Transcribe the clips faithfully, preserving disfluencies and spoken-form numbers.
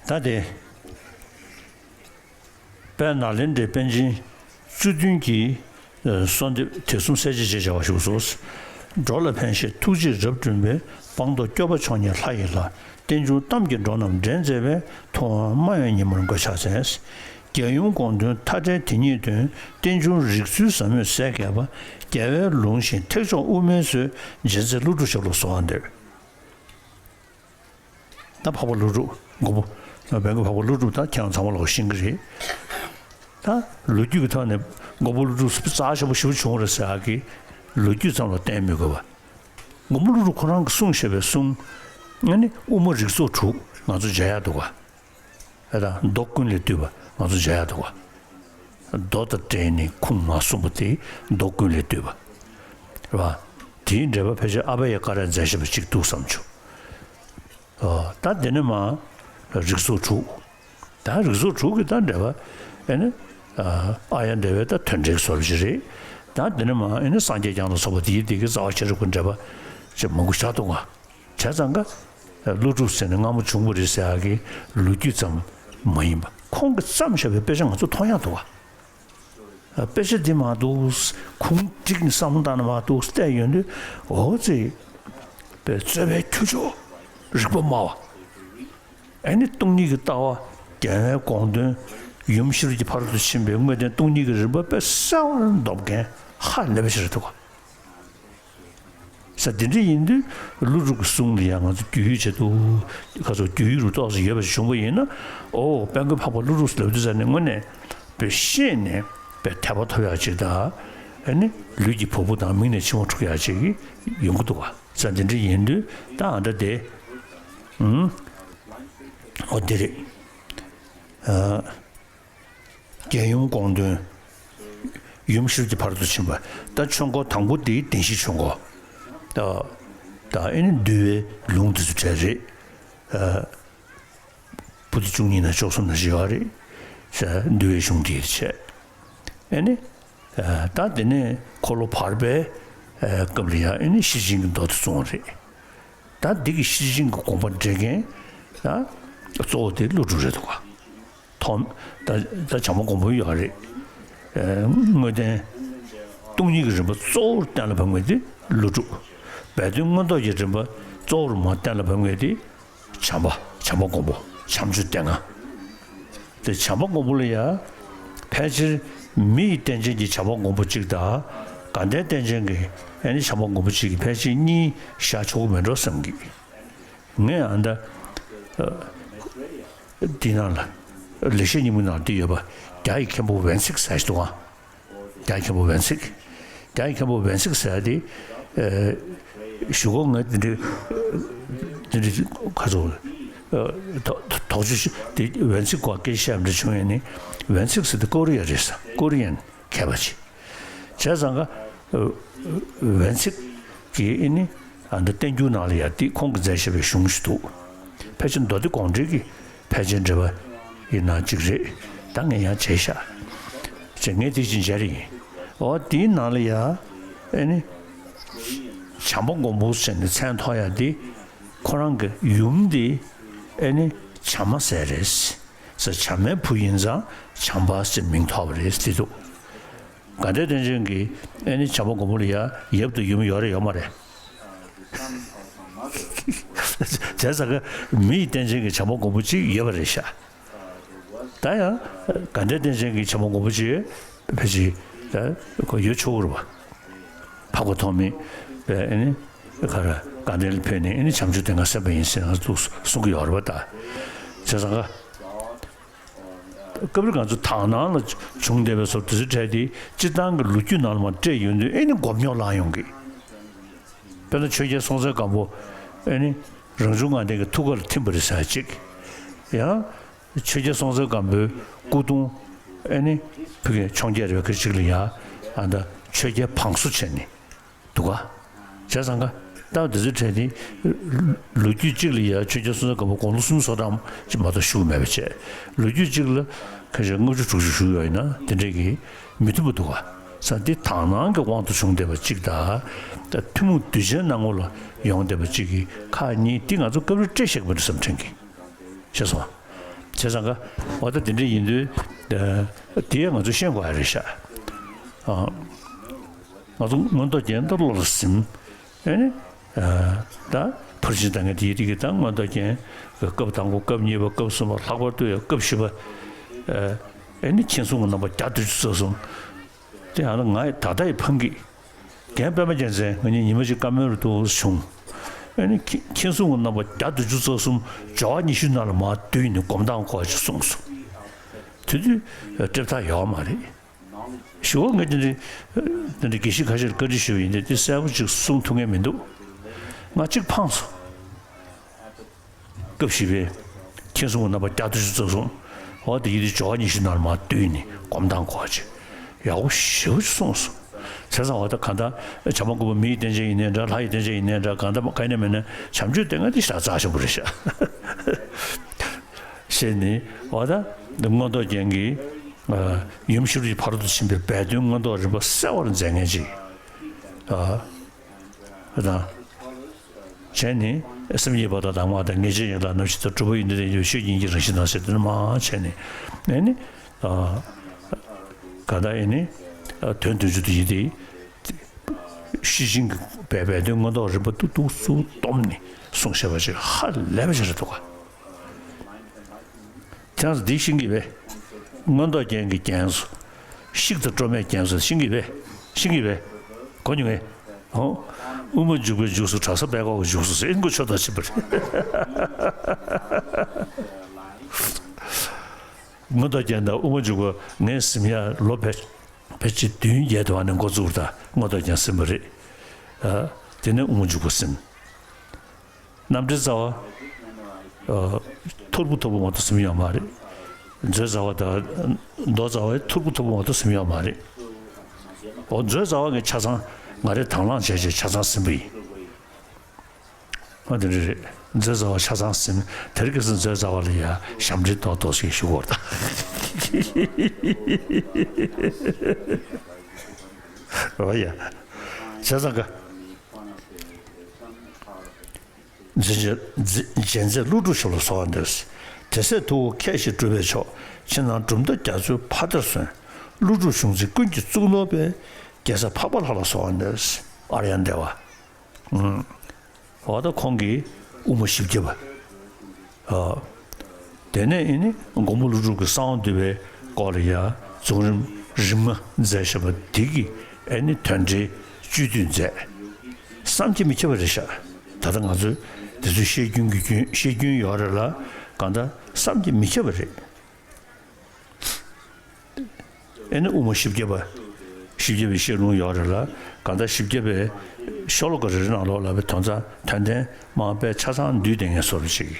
ད་དེ། དཔལ་ནཱ་ལེནྡྲའི་པཎ་ཆེན་བཅུ་བདུན་གྱིས་གསོལ་འདེབས་དེ་གསུམ་གསལ་བྱེད་ཅེས་བྱ་བ་བཞུགས་སོ། འགྲོ་ལ་ཕན་བཞེས་ཐུགས་རྗེས་རབ་བསྐྲུན་པའི། སྤངས་རྟོགས་སྐྱོབ་པ་མཆོག་བརྙེས་ལྷ་ཡི་ལྷ། རྟེན་འབྱུང་གཏམ་གྱིས་འགྲོ་རྣམས་འདྲེན་མཛད་པའི། ཐུབ་དབང་སྨྲ་བའི་ཉི་མར་མགོས་ཕྱག་འཚལ། རྒྱལ་ཡུམ་དགོངས་དོན་མཐའ་བྲལ་དེ་ཉིད་དོན། རྟེན་འབྱུང་རིགས་ཚུལ་ཟབ་མོས་གསལ་གྱེར་པ། རྒྱལ་བའི་ལུང་བཞིན་ཐེག་མཆོག་དབུ་མའི་སྲོལ། རྗེ་བཙུན་ཀླུ་སྒྲུབ་ཞབས་ལ་གསོལ་བ་འདེབས། ད་འཕགས་པ་ཀླུ་སྒྲུབ་མགོན་པོ། བོན་གྱི་འཕགས་པ་ཀླུ་སྒྲུབ་ད་ཁྱེད་རང་ཚང་མ་ལོག་ཤེས་ཀྱི་རེད། ད་ལོ་རྒྱུས་ཀྱི་ཐོག་ནས་མགོན་པོ་ཀླུ་སྒྲུབ་རྩ་ཆེན་པོ་ཞེ་པོ་བྱུང་བ་རེད་ཟེར་ཡག་གི་ལོ་རྒྱུས་ཙམ་ལ་བརྟེན་མི་དགོས་པ། མགོན་པོ་ཀླུ་སྒྲུབ་ཁོ་རང་གིས་གསུངས་བཞག་པའི་གསུང་། ཨ་ནི་དབུ་མ་རིགས་ཚོགས་དྲུག་ང་ཚོ་མཇལ་ཡག་འདུག་ག་ཨེ་ད་མདོ་ཀུན་ལས་བཏུས་པ་ང་ཚོ་མཇལ་ཡག་འདུག་ག་མདོ་དང་འབྲེལ་ནས་ཁུངས་མ་གསུངས་པ་དེ་མདོ་ཀུན་ལས་བཏུས་པ། རེད་བ། དེའི་འགྲེལ་པ་ཕལ་ཆེར་ཨ་བྷ་ཡ་ཀ་རས་མཛད་བཞག་པ་གཅིག་འདུག་བསམ་བྱུང་། ཨོ། ད་དེ་ནས་མར་རིགས་ཚོགས་དྲུག་ད་རིགས་ཚོགས་དྲུག་གི་ད་འགྲེལ་པ། ཨེ་ནི། ཨ་ཡ་འགྲེལ་པའི་ད་དོན་འགྲེལ་བཟོ་འདྲ་ཅིག་རེད། ད་དེ་ནས་མར་ཨེ་ནི་སངས་རྒྱས་བསྐྱངས་ལ་སོགས་པ་དེའི་དེ་གི་རྩ་བ་ཤེས་རབ་ཀྱི་འགྲེལ་པ་ཅིག་མང་པོ་བཞག་འདུག་ག་བྱས་ཙང་ཀ་ཀླུ་སྒྲུབ་ཟེར་ནས་སྔ་མོ་བྱུང་བ་རེད་ཟེར་ཡག་གི་ལོ་རྒྱུས་ཙམ་མ་ཡིན་པ། ཁོང་གིས་བརྩམས་བཞག་པའི་དཔེ་ཆ་ང་ཚོ་མཐོང་ཡག་འདུག་ག་དཔེ་ཆ་འདི་མ་གཏོགས་ཁུངས་བསྒྲིགས་ནས་བསམ་བློ་བཏང་ན་མ་གཏོགས་བལྟས་ཡོང་དུས། འོ་ཙི། དཔེ་རྩོད་པའི་ཁྱུ་མཆོག་རིག་པ་སྨྲ་བ། ཨེ་ནི་སྟོང་ཉིད་ཀྱི་ལྟ་བ། རྒྱལ་བའི་དགོངས་དོན། ཡུམ་ཤེས་རབ་ཀྱི་ཕ་རོལ་ཏུ་ཕྱིན་པའི་དངོས་བསྟན་སྟོང་ཉིད་ཀྱི་རིག་པ་དཔེ་གསལ་བར་འདོགས་མཁན་ཧ་ལས་པ་ཞིག་རེད་འདུག་ག་ས་འདི་འདྲ་ཡིན་དུས་ཀླུ་སྒྲུབ་ཀྱི་གསུང་ལ་ཡང་ང་ཚོ་རྒྱུས་ཡོད་བྱེད་དུ། ཁ་སོ་རྒྱུས་ཡོད་རུ་ཏོག་ཙམ་ཡོད་པ་ཞིག་བྱུང་བ་ཡིན་ན། ཨོ་དཔལ་མགོན་འཕགས་པ་ཀླུ་སྒྲུབ་ཟེར་ལབ་དུས་ཙ་ནས་དངོས་གནས་དཔེ་ཤེས་ནས་དཔེ་དད་པ་ཐོབ་ཡག་ཅིག་དང་། ཨ་ནི་ལུས་ཀྱི་བ་སྤུ་དང་མིག་ནས་མཆི་མ་འཁྲུག་ཡག་ཅིག་ཡོང་གི་འདུག་ག་ས་འདི་འདྲ་ཡིན་དུས་ད་ཨ་འདྲ་དེ། ཨུམ། ཨོ་དེ་རེད། ཨ། རྒྱལ་ཡུམ་དགོངས་དོན། ཡུམ་ཤེས་རབ་ཀྱི་ཕ་རོལ་ཏུ་ཕྱིན་པ། ད་ཆོས་འཁོར་དང་པོ་དེ་བདེན་བཞིའི་ཆོས་འཁོར། ད་ད་ཨེ་ནི་འདུལ་བའི་ལུང་དེ་ཚོ་གྲས་རེད། ཨ། པོ་ཏི་བཅུ་གཉིས་ན་བཅུ་གསུམ་ན་ཞིག་ཡོད་རེད། ས་འདུལ་བའི་གཞུང་དེ་བྱས། ཨེ་ནི། ཨ། ད་དེ་ནས་འཁོར་ལོ་བར་པའི་ཨ་སྐབས་ལ་ཡང་ཨེ་ནི་ཤེར་ཕྱིན་གྱི་མདོ་དེ་གསུངས་རེད། ད་འདི་གི་ཤེར་ཕྱིན་གྱི་དགོངས་པ་འགྲེལ་མཁན་ད་གཙོ་བོ་དེ་ཀླུ་སྒྲུབ་རེད་འདུག་ག་ཐོག་ད་ད་བྱམས་པ་མགོན་པོ་ཡོད་རེད། ཨ། དངོས་བསྟན་སྟོང་ཉིད་ཀྱི་རིམ་པ་གཙོ་བོར་གཏན་ལ་ཕབ་མཁན་དེ་ཀླུ་སྒྲུབ། སྦས་དོན་མངོན་རྟོགས་ཀྱི་རིམ་པ་གཙོ་བོར་མར་གཏན་ལ་ཕབ་མཁན་དེ་བྱམས་པ། བྱམས་པ་མགོན་པོ། བྱམས་ཆོས་སྡེ་ལྔ། དེ་བྱམས་པ་མགོན་པོ་ལ་ཡང་ཕལ་ཆེར་མི་ཡི་རྟེན་ཅན་གྱི་བྱམས་པ་མགོན་པོ་གཅིག་དང་། དགའ་ལྡན་རྟེན་ཅན་གྱི་ཨེ་ནི་བྱམས་པ་མགོན་པོ་གཅིག་གི་ཕལ་ཆེར་གཉིས་བཞག་ཆོག་གི་མེད་འགྲོ་བསམ་གི། ངས་ཨ་ད། ཨ། འདི་ནང་ལ། ལེགས་བཤད་སྙིང་པོའི་ནང་འདི་ཡོད་པ། རྒྱ་ཡི་མཁན་པོ་ཝན་ཚིག་ཟེར་ཞིག་འདུག་ཨང་། རྒྱ་ཡི་མཁན་པོ་ཝན་ཚིག་རྒྱ་ཡི་མཁན་པོ་ཝན་ཚིག་ཟེར་ཡ་དེ། ཨ། གཞུག་གུ་ང་འདི་འདྲའི། འདི་འདྲའི་ཁ་ཚོ། ཨ། དོགས་གཅོད་དེ་ཝན་ཚིག་སྐོར་སྐད་ཆ་བཤད་པ་འདྲ་བྱུང་ཡ་ནི། ཝན་ཚིག་ཟེར་དེ་ཀོ་རི་ཡ་རེད་ས། ཀོ་རི་ཡན་མཁས་པ་ཅིག་བྱས་ཙང་ཀ། ཝན་ཚིག་གིས་ཨེ་ནི་ཨ་འདི་བསྟན་འགྱུར་ནང་ལ་ཡ་དེ་ཁོང་གིས་མཛད་བཞག་པའི་གཞུང་ཞིག་འདུག་ཕལ་ཆེར་མདོ་སྡེ་དགོངས་འགྲེལ་གྱི་ཕལ་ཆེར་འགྲེལ་པ་ཡི་ནང་གཅིག་རེད། ད་ངས་ཡང་བྱས་ཤག་ཅེས་ངས་དེ་བཞིན་མཇལ་རེ་ཡིན། འོ་དེའི་ནང་ལ་ཡ་ཨེ་ནི་བྱམས་པ་མགོན་པོ་ཟེར་ནས་མཚན་ཐོགས་ཡ་དེ་ཁོ་རང་གི་ཡུམ་དེ་ཨེ་ནི་བྱམས་མ་ཟེར་རེད། ས་བྱམས་མའི་བུ་ཡིན་ཙང་བྱམས་པ་ཟེར་མིང་ཐོགས་པ་རེད་ཟེར་འདུག་དགའ་ལྡན་བསྟན་ཆེན་གྱི་ཨེ་ནི་བྱམས་པ་མགོན་པོ་ལ་ཡ་ཡབ་དང་ཡུམ་ཡོད་རེད་ཡོད་མ་རེད། བྱས་ཙང་ཀ་མི་ཡི་རྟེན་ཅན་གྱི་བྱམས་པ་མགོན་པོ་གཅིག་ཡོད་པ་རེད་ཤག་ད་ཡང་དགའ་ལྡན་བསྟན་ཆེན་གྱི་བྱམས་པ་མགོན་པོ་གཅིག་ཕལ་ཆེར་ད་ཁོ་ཡོད་ཆོག་གི་རེད་པ། འཕགས་པ་ཐོགས་མེད་པས་ཨེ་ནི་ག་རེ་དགའ་ལྡན་ལ་ཕེབས་ནས་ཨེ་ནི་བྱམས་ཆོས་སྡེ་ལྔ་གསན་པ་ཡིན་ཟེར་ང་ཚོས་གསུང་གི་ཡོད་རེད་པ། ད་བྱས་ཙང་ཀ་སྐབས་རེ་ང་ཚོ་དག་སྣང་ལ་བྱུང་བསྡད་པའི་བཟོ་དེ་ཚོའི་གྲས་དེ་སྤྱིར་བཏང་གི་ལོ་རྒྱུས་ནང་ལ་མར་བཀྲལ་ཡོང་དུས་ཨེ་ནི་མགོ་རྙོག་ལངས་ཡོང་གི། དཔེར་ན་ཆོས་རྒྱལ་སྲོང་བཙན་སྒམ་པོ་ཨེ་ནི་རང་བྱུང་ངང་ལྡན་གྱི་ཐུགས་ཀ་ལ་ཐིམ་པ་རེད་ཟེར་གཅིག་ཡང་ཆོས་རྒྱལ་སྲོང་བཙན་སྒམ་པོའི་སྐུ་གདུང་ཨེ་ནི་ཕ་གི་འཕྱོངས་རྒྱས་རེད་པ་གཅིག་ལ་ཡ་ཨ་ད་ཆོས་རྒྱལ་བང་སོ་བྱས་ནས། འདུག་ག་བྱས་ཙང་ཀ་ད་འདི་ཚོའི་གྲས་ནི་ལོ་རྒྱུས་གཅིག་ལ་ཡ་ཆོས་རྒྱལ་སྲོང་བཙན་སྒམ་པོ་དགུང་ལོ་སུམ་ཅུ་སོ་གྲངས་ཅིག་མ་གཏོགས་བཞུགས་མེད་པ་བྱས། ལོ་རྒྱུས་གཅིག་ལ་ཁ་ཤས་ལྔ་བཅུ་དྲུག་ཅུ་བཞུགས་ཡོད་ཡིན་ན་དེ་འདྲས་ཀྱི་མི་མཐུན་པ་འདུག་ག་ས་འདི་དག་སྣང་གི་དབང་དུ་བྱུང་བསྡད་པ་གཅིག་དང་། ད་ཐུན་མོང་གདུལ་བྱའི་སྣང་ངོ་ལ་ཡོང་བསྡད་པ་གཅིག་གི་ཁག་གཉིས་འདི་ང་ཚོ་སྐབས་རེ་བཀྲལ་ཤེས་ཀྱི་མ་རེད་བསམ་དྲན་གྱི། ཤེས་སོང་། བྱས་ཙང་ཀ་འོ་ད་དེ་འདྲ་ཡིན་དུས། ཨ། དེ་ཡང་ང་ཚོ་ཤེས་དགོས་ཡ་རེད་ཤག་ཨ། ང་ཚོ་མངོན་རྟོགས་རྒྱན་ད་བློ་ལ་ཟིན། ཨེ་ནི། ཨ། ད་ཕར་ཕྱིན་ལྟ་ངན་དེ་ཡི་དེ་གི་ད་མངོན་རྟོགས་རྒྱན་གྱི་སྐབས་དང་པོ་སྐབས་གཉིས་པ་སྐབས་གསུམ་པ་ལྷག་པར་དུ་ཡང་སྐབས་བཞི་པ། ཨ། ཨེ་ནི་མཁྱེན་གསུམ་གྱི་རྣམ་པ་བརྒྱ་བདུན་ཅུ་རྩ་གསུམ། དེ་ཡང་ན་ང་ད་ལྟ་ཡི་ཕང་གི། རྒན་པད་མ་རྒྱལ་མཚན་ང་གཉིས་ཉི་མ་གཅིག་བཀའ་མོལ་རུ་འདུག་བྱུང་། ཨེ་ནི་མཁྱེན་གསུམ་གྱི་རྣམ་པ་བརྒྱ་བདུན་ཅུ་རྩ་གསུམ་སྦྱོར་བ་ཉི་ཤུ་ནང་ལ་མར་བསྡུས་ནས་སྒོམ་སྟངས་སྐོར་ཅིག་གསུངས་སོང་། དེ་དུས་སྤྲད་ཐག་ཡོད་མ་རེད། ཞུ་བ་ངས་དེ་འདྲ་དེ་འདྲ་དགེ་བཤེས་ཁ་ཤས་ལ་བཀའ་འདྲི་ཞུས་པ་ཡིན་ཏེ་དེ་གསལ་པོ་ཅིག་གསུང་ཐུབ་མཁན་མི་འདུག་ང་གཅིག་ཕངས་སོང་། སྐབས་བཞི་པའི་མཁྱེན་གསུམ་གྱི་རྣམ་པ་བརྒྱ་བདུན་ཅུ་རྩ་གསུམ། འོ་དེ་ཡི་དེ་སྦྱོར་བ་ཉི་ཤུ་ནང་ལ་མར་བསྡུས་ནས་སྒོམ་སྟངས་སྐོར་ཅིག་ཡག་པོ་ཞེ་པོ་ཅིག་གསུངས་སོང་། བྱས་ཙང་འོ་ད་གང་ལྟར་བྱམས་པ་མགོན་པོ་མི་ཡི་བསྟན་བྱ་ཡིན་ནའི་འདྲ་ལྷ་ཡི་བསྟན་བྱ་ཡིན་ནའི་འདྲ་གང་ལྟར་གང་ཡིན་ན་མིན་ན་བྱམས་ཆོས་སྡེ་ལྔ་དེ་ཞེ་དྲག་རྩ་ཆེན་པོ་རེད་ཤག་ཞེས་ནི་འོ་ད་མངོན་རྟོགས་རྒྱན་གྱི་ཡུམ་ཤེས་རབ་ཀྱི་ཕ་རོལ་ཏུ་ཕྱིན་པའི་སྦས་དོན་མངོན་རྟོགས་རིམ་པ་གསལ་བར་མཛད་མཁན་ཅིག་ཨ། དང་། བྱས་ནས་སེམས་ཉིད་པ་དང་དྭངས་མ་དང་ངེས་བྱེད་ཡང་དག་རྣམ་ཤེས་དང་གྲུབ་པ་ཡོན་ཏན་དང་ཡོད་ཤེས་ཀྱི་དབྱིངས་ཀྱི་རང་བཞིན་དང་ཟེར་དུས་མ་བྱས་ནས་ཨེ་ནི། ཨ། ག་ད་ཨེ་ནི། དོན་བདུན་ཅུ་དེ་ཡི་དེ། ཤེར་ཕྱིན་གྱི་སྦས་སྦས་དོན་མངོན་རྟོགས་རིམ་པ་ཏུ་ཏུ་སུ་སྡོམ་ནས་གསུངས་བཞག་པ་ཅིག་ཧ་ལས་པ་ཅིག་རེད་འདུག་ག་དེ་ཡང་འདི་ཤེས་ཀྱི་བས། མངོན་རྟོགས་རྒྱན་གྱི་རྒྱན་སོ། ཤིག་དང་སྤྲོ་མས་རྒྱན་སོ་ཤེས་ཀྱི་བས། ཤེས་ཀྱི་བས། གོ་མྱོང་ངས། ཨོ། དབུ་མ་འཇུག་པའི་འཇུག་སུ་གྲྭ་ས་པད་ཀོག་གི་འཇུག་སུ་ཟེར་མགོ་ཆོད་ད་ཕྱིན་པ་རེད། མངོན་རྟོགས་རྒྱན་དང་དབུ་མ་འཇུག་པ་ངས་ཟིན་ཡ་ལོ་ཕལ་ཕལ་ཆེར་བདུན་བརྒྱད་དུ་བ་ནས་འགོ་བཙུགས་ད་མངོན་རྟོགས་རྒྱན་ཟིན་པ་རེད། ཨ། དེ་ནས་དབུ་མ་འཇུག་པ་ཟིན། རྣམ་འགྲེལ་རྩ་བ། ཨ། ཐོར་བུ་ཐོར་བུ་མ་གཏོགས་ཟིན་ཡོད་མ་རེད། མཛོད་རྩ་བ་དང་མདོ་རྩ་བའི་ཐོར་བུ་ཐོར་བུ་མ་གཏོགས་ཟིན་ཡོད་མ་རེད། འོ་མཛོད་རྩ་བ་ངས་ཆ་ཚང་ང་རེ་དང་བླངས་བྱས་བྱས་ཆ་ཚང་ཟིན་པ་ཡིན། ཨ་དེ་འདྲ་རེད། མཛོད་རྩ་བ་ཆ་ཚང་ཟིན། དེར་སྐབས་སུ་མཛོད་རྩ་བ་ལ་ཡ་ཞབས་འདྲེན་ཏོག་ཏོག་ཞིག་ཞུ་དགོས་རེད་ད། འོ་ཡ། བྱས་ཙང་ཀ་འཛིན་བྱེད་འཛིན་བྱེད་མཛད་ཀླུ་སྒྲུབ་མཆོག་ལ་གསོལ་བ་འདེབས། དེ་སྲས་ཐུ་བོ་ཁྱེད་བཞིན་སྒྲུབ་པའི་མཆོག་ཕྱི་ནང་གྲུབ་མཐའ་རྒྱ་མཚོའི་ཕ་མཐར་སོན། ཀླུ་སྒྲུབ་གཞུང་འཛིན་ཀུན་གྱི་གཙུག་ནོར་དཔལ། རྒྱལ་སྲས་འཕགས་པ་ལྷ་ལ་གསོལ་བ་འདེབས། ཨཱརྱ་དེ་བ། ཨུམ། འོ་ད་ཁོང་གིས་དབུ་མ་བཞི་བརྒྱ་པ། ཨ། དེ་ནས་ཨེ་ནི་མགོན་པོ་ཀླུ་སྒྲུབ་ཀྱི་གསང་བ་འདུས་པའི་སྐོར་ལ་ཡང་རྫོགས་རིམ་རིམ་ལྔ་མཛད་བཞག་པ་འདི་གི་ཨེ་ནི་དོན་འགྲེལ་བཅུད་བསྡུས་མཛད། བསམ་གྱིས་མི་ཁྱབ་པ་རེད་ཤག་ད་ལྟ་ང་ཚོས་འདི་ཚོའི་བཤད་རྒྱུན་གྱི་རྒྱུན་བཤད་རྒྱུན་ཡོད་རེད་ལ་གང་ལྟར་བསམ་གྱིས་མི་ཁྱབ་པ་རེད། ཨེ་ནི་དབུ་མ་བཞི་བརྒྱ་པ། བཞི་བརྒྱ་པའི་བཤད་ལུང་ཡོད་རེད་ལ་གང་ལྟར་བཞི་བརྒྱ་པའི་ཤོ་ལོ་ཀ་རེ་རེ་ནང་ལོགས་ལ་བའི་དོན་རྩ་དོན་ལྡན་མ་དཔེ་ཆ་ཚང་འདུས་བསྡད་མཁན་བཟོ་འདྲ་ཅིག་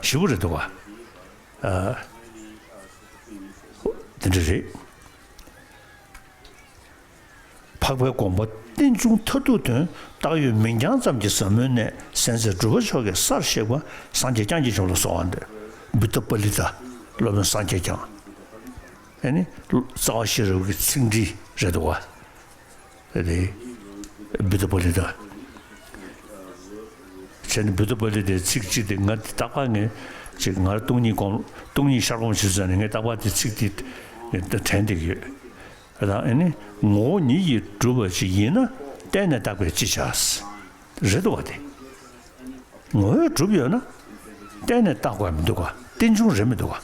ཞེ་པོ་རེད་འདུག་ག་ཨ། དེ་འདྲ་རེད། འཕགས་པའི་དགོངས་པ་རྟེན་འབྱུང་མཐར་ཐུག་དོན་བཏགས་ཡོད་མིང་རྐྱང་ཙམ་གྱི་ཟབ་མོའི་གནད་གསན་མཛད་གྲུབ་པ་མཆོག་གི་སར་གཤེགས་པ་སངས་རྒྱས་བསྐྱངས་ཀྱི་མཆོག་ལ་གསོལ་བ་འདེབས། བུདྡྷ་པཱ་ལི་ཏ། སློབ་དཔོན་སངས་རྒྱས་བསྐྱངས། ཨེ་ནི། རྩ་བ་ཤེས་རབ་ཀྱི་ཚིག་འགྲེལ་རེད་འདུག་བ། དེ་བུདྡྷ་པཱ་ལི་ཏ། བྱས་ནས་བུདྡྷ་པཱ་ལི་ཏའི་ཚིག་གཅིག་དེ་ང་རྟག་པར་ངས་ཅིག་ང་སྟོང་ཉིད་སྒོམ་སྟོང་ཉིད་ཤར་སྒོམ་བྱེད་ཙང་ནས་ངས་རྟག་པར་དེ་ཚིག་དེ་དྲན་བསྡད་ཀྱི་ཡོད། ད་ཨེ་ནི་ངོ་བོ་ཉིད་ཀྱིས་གྲུབ་པ་ཅིག་ཡིན་ན་བརྟེན་ནས་བཏགས་པས་ཅི་བྱ། རེད་འདུག་བ་དེ། ངོ་བོས་གྲུབ་ཡོད་ན་བརྟེན་ནས་བཏགས་དགོས་མི་འདུག་ག་རྟེན་འབྱུང་རེད་མི་འདུག་ག་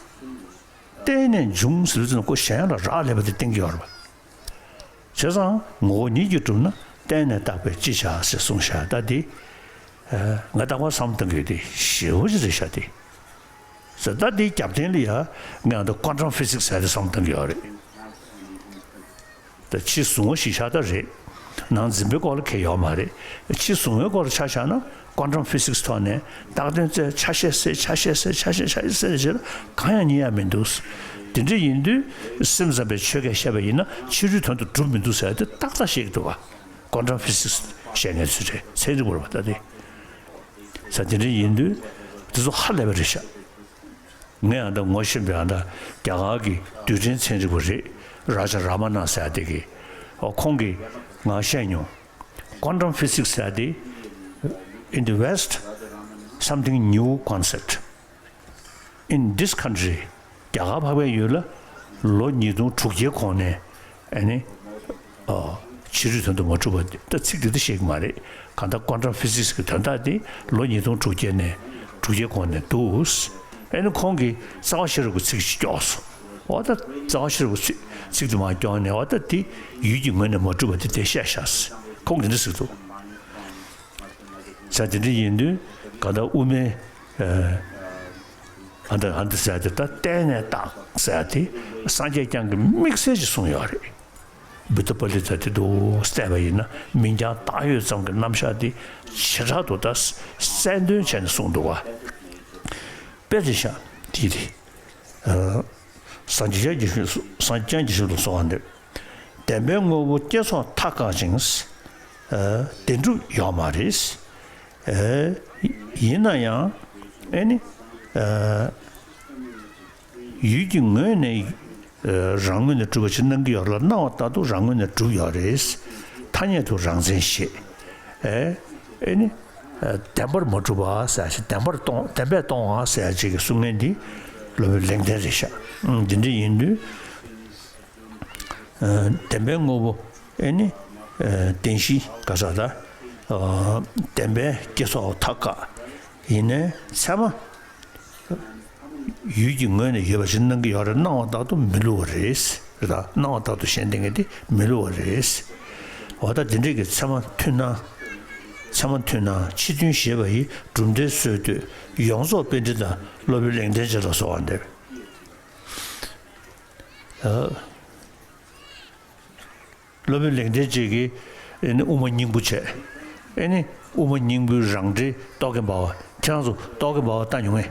བརྟེན་ནས་འབྱུང་ཟེར་དུས་ཙམ་ཁོ་གཞན་ལ་རག་ལས་པ་དེ་བསྟན་གྱི་ཡོད་རེད་པ། བྱས་ཙང་ངོ་བོ་ཉིད་ཀྱིས་གྲུབ་ན་བརྟེན་ནས་བཏགས་པས་ཅི་བྱ་ཞེས་གསུངས་བཞག་ད་འདི། ཨ། ང་རྟག་པར་བསམ་བཏང་གི་ཡོད་དེ་ཞེ་པོ་ཅིག་རེད་ཤག་དེ། ཟེར་ད་འདིའི་རྒྱབ་རྟེན་ལ་ཡ་ང་ད་ཀོན་ཊམ་ཕི་སིག་ཟེར་ཏེ་བསམ་བཏང་གི་ཡོད་རེད། ད་ཕྱི་གཟུང་བ་ཞིག་ཤ་སྟག་རེད། ནང་འཛིན་པའི་སྐོར་ལ་ཁེལ་ཡོད་མ་རེད། ཕྱི་གཟུང་བའི་སྐོར་ལ་ཆ་བཞག་ན་ཀོན་ཊམ་ཕི་སིག་ཐོག་ནས་རྟག་དོན་རྩལ་ཆ་ཤས་སེ་ཆ་ཤས་སེ་ཆ་ཤས་ཆ་ཤས་སེ་ཞེས་གང་ཡང་རྙེད་ཡ་མི་འདུག་དེ་འདྲ་ཡིན་དུས་སེམས་ཙམ་པའི་ཆོས་སྐད་བཤད་པ་ཡིན་ན་ཕྱི་རོལ་དོན་དུ་གྲུབ་མི་འདུག་ཟེར་ཏེ་ཏག་ཏག་བཤད་ཀྱི་འདུག་བ། ཀོན་ཊམ་ཕི་སིག་བཤད་མཁན་ཚོས་རེད་ཚན་རིག་པ་རེད་པ་ད་དེ། ས་དེ་འདྲ་ཡིན་དུས་དེ་ཚོ་ཧ་ལས་པ་རེད་ཤག་ངས་ཨ་ད་ངོ་ཤེས་པའི་ཨ་ད་རྒྱ་གར་གྱི་རྡུལ་ཕྲན་ཚན་རིག་པ་རེད། རཱ་ཇ་རཱ་མ་ན་ཟེར་ཡ་དེ་གིས། ཨོ་ཁོང་གིས་ང་བཤད་མྱོང་། Quantum physics ཟེར་དེ། In the West, something new concept. In this country, རྒྱ་གར་འཕགས་པའི་ཡུལ་ལ་ལོ་ཉིས་སྟོང་དྲུག་བརྒྱའི་གོང་ནས་ཨ་ནི་ཨ་ཕྱི་རོལ་དོན་དུ་མ་གྲུབ་པ་ད་ཚིག་འདི་ལྟར་བཤད་ཀྱི་མ་རེད། གང་ལྟར་quantum physics གི་དོན་དག་དེ་ལོ་ཉིས་སྟོང་དྲུག་བརྒྱ་ནས་དྲུག་བརྒྱའི་གོང་ནས་འདུག་ཨ་ནི་ཁོང་གིས་རྩ་བ་ཤེས་རབ་ཀྱི་ཚིག་ཅིག་སྐྱོར་སོང་། འོ་ད་རྩ་བ་ཤེས་རབ་ཀྱི་ཚིག་ཚིག་དེ་མར་སྐྱོར་ནས་འོ་ད་དེ་ཡུལ་གྱི་ངོས་ནས་མ་གྲུབ་པ་དེ་དེ་བཤད་བཞག་ཁོང་གིས་འདི་ཟེར་འདུག་ས་དེ་འདྲ་ཡིན་དུས་གང་ལྟར་དབུ་མའི་ཨ་ཨ་འདི་ཨ་འདི་ཟེར་དེ་ད་གཏན་ནས་བཏགས་ཟེར་དེ་སངས་རྒྱས་བསྐྱངས་ཀྱི་དམིགས་བསལ་ཅིག་གསུངས་ཡོད་རེད། བུདྡྷ་པཱ་ལི་ཏ་དེ་འདུག་བལྟས་པ་ཡིན་ན་མིང་རྐྱང་བཏགས་ཡོད་ཙམ་གྱི་རྣམ་གཞག་དེ་བྱེ་བྲག་ཏུ་ད་གསལ་འདོན་བྱས་ནས་གསུངས་འདུག་བ། དཔེ་དེ་ཤ་དེ་དེ། སངས་རྒྱས་ཀྱི་སངས་རྒྱས་ཀྱི་ཞབས་ལ་གསོལ་བ་འདེབས། བདེན་པའི་དངོས་པོ་བསྐྱེད་རྫོགས་མཐའ་བཀག་ཅིང་། བདེན་གྲུབ་ཡོད་མ་རེད། ཡིན་ན་ཡང་ཨེ་ནི། ཡུལ་གྱི་ངོས་ནས་རང་ངོས་ནས་གྲུབ་པ་ཞིག་སྣང་གི་ཡོད་ལ་སྣང་བ་ལྟར་དུ་རང་ངོས་ནས་གྲུབ་ཡོད་རེད། ཐ་སྙད་དུ་རང་མཚན་ཞེས། ཨེ་ནི། བདེན་པར་མ་གྲུབ་པ་ཟེར་ཞིག་བདེན་པར་སྟོང་བདེན་པས་སྟོང་བ་ཟེར་ཅིག་གི་གསུང་མཁན་འདི་སློབ་དཔོན་ལེགས་ལྡན་རེད་ཤག་འདི་འདྲ་ཡིན་དུས། བདེན་པའི་དངོས་པོ་ཨེ་ནི། བདེན་བཞི་ག་ས་ད། བདེན་པའི་བསྐྱེད་རྫོགས་མཐའ་བཀག་ཡིན་ནའི་ཚད་མ། ཡུལ་གྱི་ངོས་ནས་ཡོད་པ་ཞིག་སྣང་གི་ཡོད་རེད། སྣང་བ་ལྟར་དུ་མི་བསླུ་བ་རེད། རེད་ད། སྣང་བ་ལྟར་དུ་ཞེན་བསྡད་མཁན་དེ་མི་བསླུ་བ་རེད། འོ་ད་དེ་འདྲས་ཀྱི་ཚད་མ་མཐུན་སྣང་། ཚད་མ་མཐུན་སྣང་ཕྱི་མཐུན་ཞེས་པ་ཡི་གྲུབ་མཐའི་སྲོལ་གཏོད་ཡོངས་རྫོགས་པཎྜི་ཏ་སློབ་དཔོན་ལེགས་ལྡན་འབྱེད་ལ་གསོལ་བ་འདེབས། སློབ་དཔོན་ལེགས་ལྡན་འབྱེད་ཀྱིས་ཨེ་ནི་དབུ་མ་སྙིང་པོ་བྱས། ཨེ་ནི་དབུ་མ་སྙིང་པོའི་རང་འགྲེལ་རྟོག་གེ་འབར་བ། ཁྱེད་རང་ཚོ་རྟོག་གེ་འབར་བ་ལྟ་མྱོང་ངས།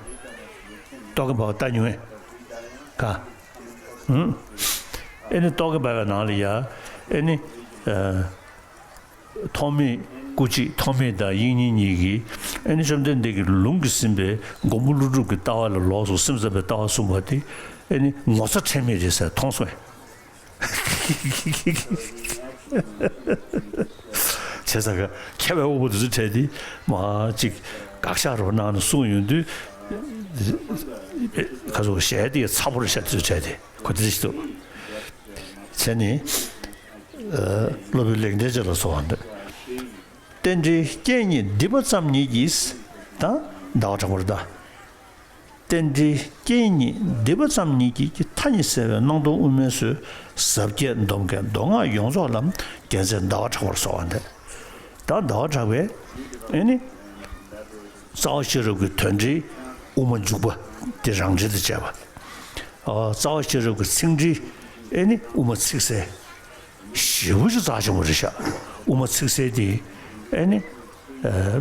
རྟོག་གེ་འབར་བ་ལྟ་མྱོང་ངས། ག་ཧུམ། ཨེ་ནི་རྟོག་གེ་འབར་བའི་ནང་ལ་ཡ། ཨེ་ནི། ཨ། ཐོགས་མེད་སྐུ་གཅིག་ཐོགས་མེད་དང་དབྱིག་གཉེན་གཉིས་ཀྱིས་ཨེ་ནི་བཅོམ་ལྡན་འདས་ཀྱི་ལུང་གིས་ཟིན་པའི་མགོན་པོ་ཀླུ་སྒྲུབ་ཀྱི་ལྟ་བ་ལ་ལོགས་སུ་སེམས་ཙམ་པའི་ལྟ་བ་གསུངས་པ་དེ་ཨེ་ནི་ངོ་ཚ་ཁྲེལ་མེད་རེད་ཟེར་མཐོང་སོང་། བྱས་ཙང་ཁ་མཁས་པའི་དབང་པོ་དེ་ཚོ་འཕྲད་དེ་མ་གཅིག་དགག་བཞག་རོགས་གནང་ནས་གསུངས་ཡོང་དུས། ཁ་སོགས་ཞལ་དེ་ཚ་པོ་རེད་ཤག་དེ་ཚོ་འཕྲད་དེ་ཁོ་དེ་ཞིག་འདུག་བྱས་ནས། སློབ་དཔོན་ལེགས་ལྡན་འབྱེད་ལ་གསོལ་བ་འདེབས། རྟེན་འབྲེལ་རྐྱེན་གཉིས་སྡིག་པ་ཙམ་ཉིད་ཀྱིས་དང་ཟླ་བ་གྲགས་པར་གདའ། རྟེན་འབྲེལ་རྐྱེན་གཉིས་སྡིག་པ་ཙམ་ཉིད་ཀྱིས་མཐའ་གཉིས་བསལ་བའི་སྣང་སྟོང་དབུ་མའི་སྲོལ་ཟབ་རྒྱས་འདོམས་མཁན་མདོ་སྔགས་ཡོངས་རྫོགས་ལམ་རྒྱལ་མཚན་ཟླ་བ་གྲགས་པར་གསོལ་བ་འདེབས། ད་ཟླ་བ་གྲགས་པས་ཨེ་ནི། རྩ་བ་ཤེས་རབ་ཀྱི་དོན་འགྲེལ་དབུ་མ་འཇུག་པ་དེ་རང་འགྲེལ་དུ་བྱས་པ། རྩ་བ་ཤེས་རབ་ཀྱི་ཚིག་འགྲེལ་ཨེ་ནི་དབུ་མ་ཚིག་གསལ། ཞེ་པོ་ཅིག་རྩ་ཆེན་པོ་རེད་ཤག་དབུ་མ་ཚིག་གསལ་དེ་ཨེ་ནི།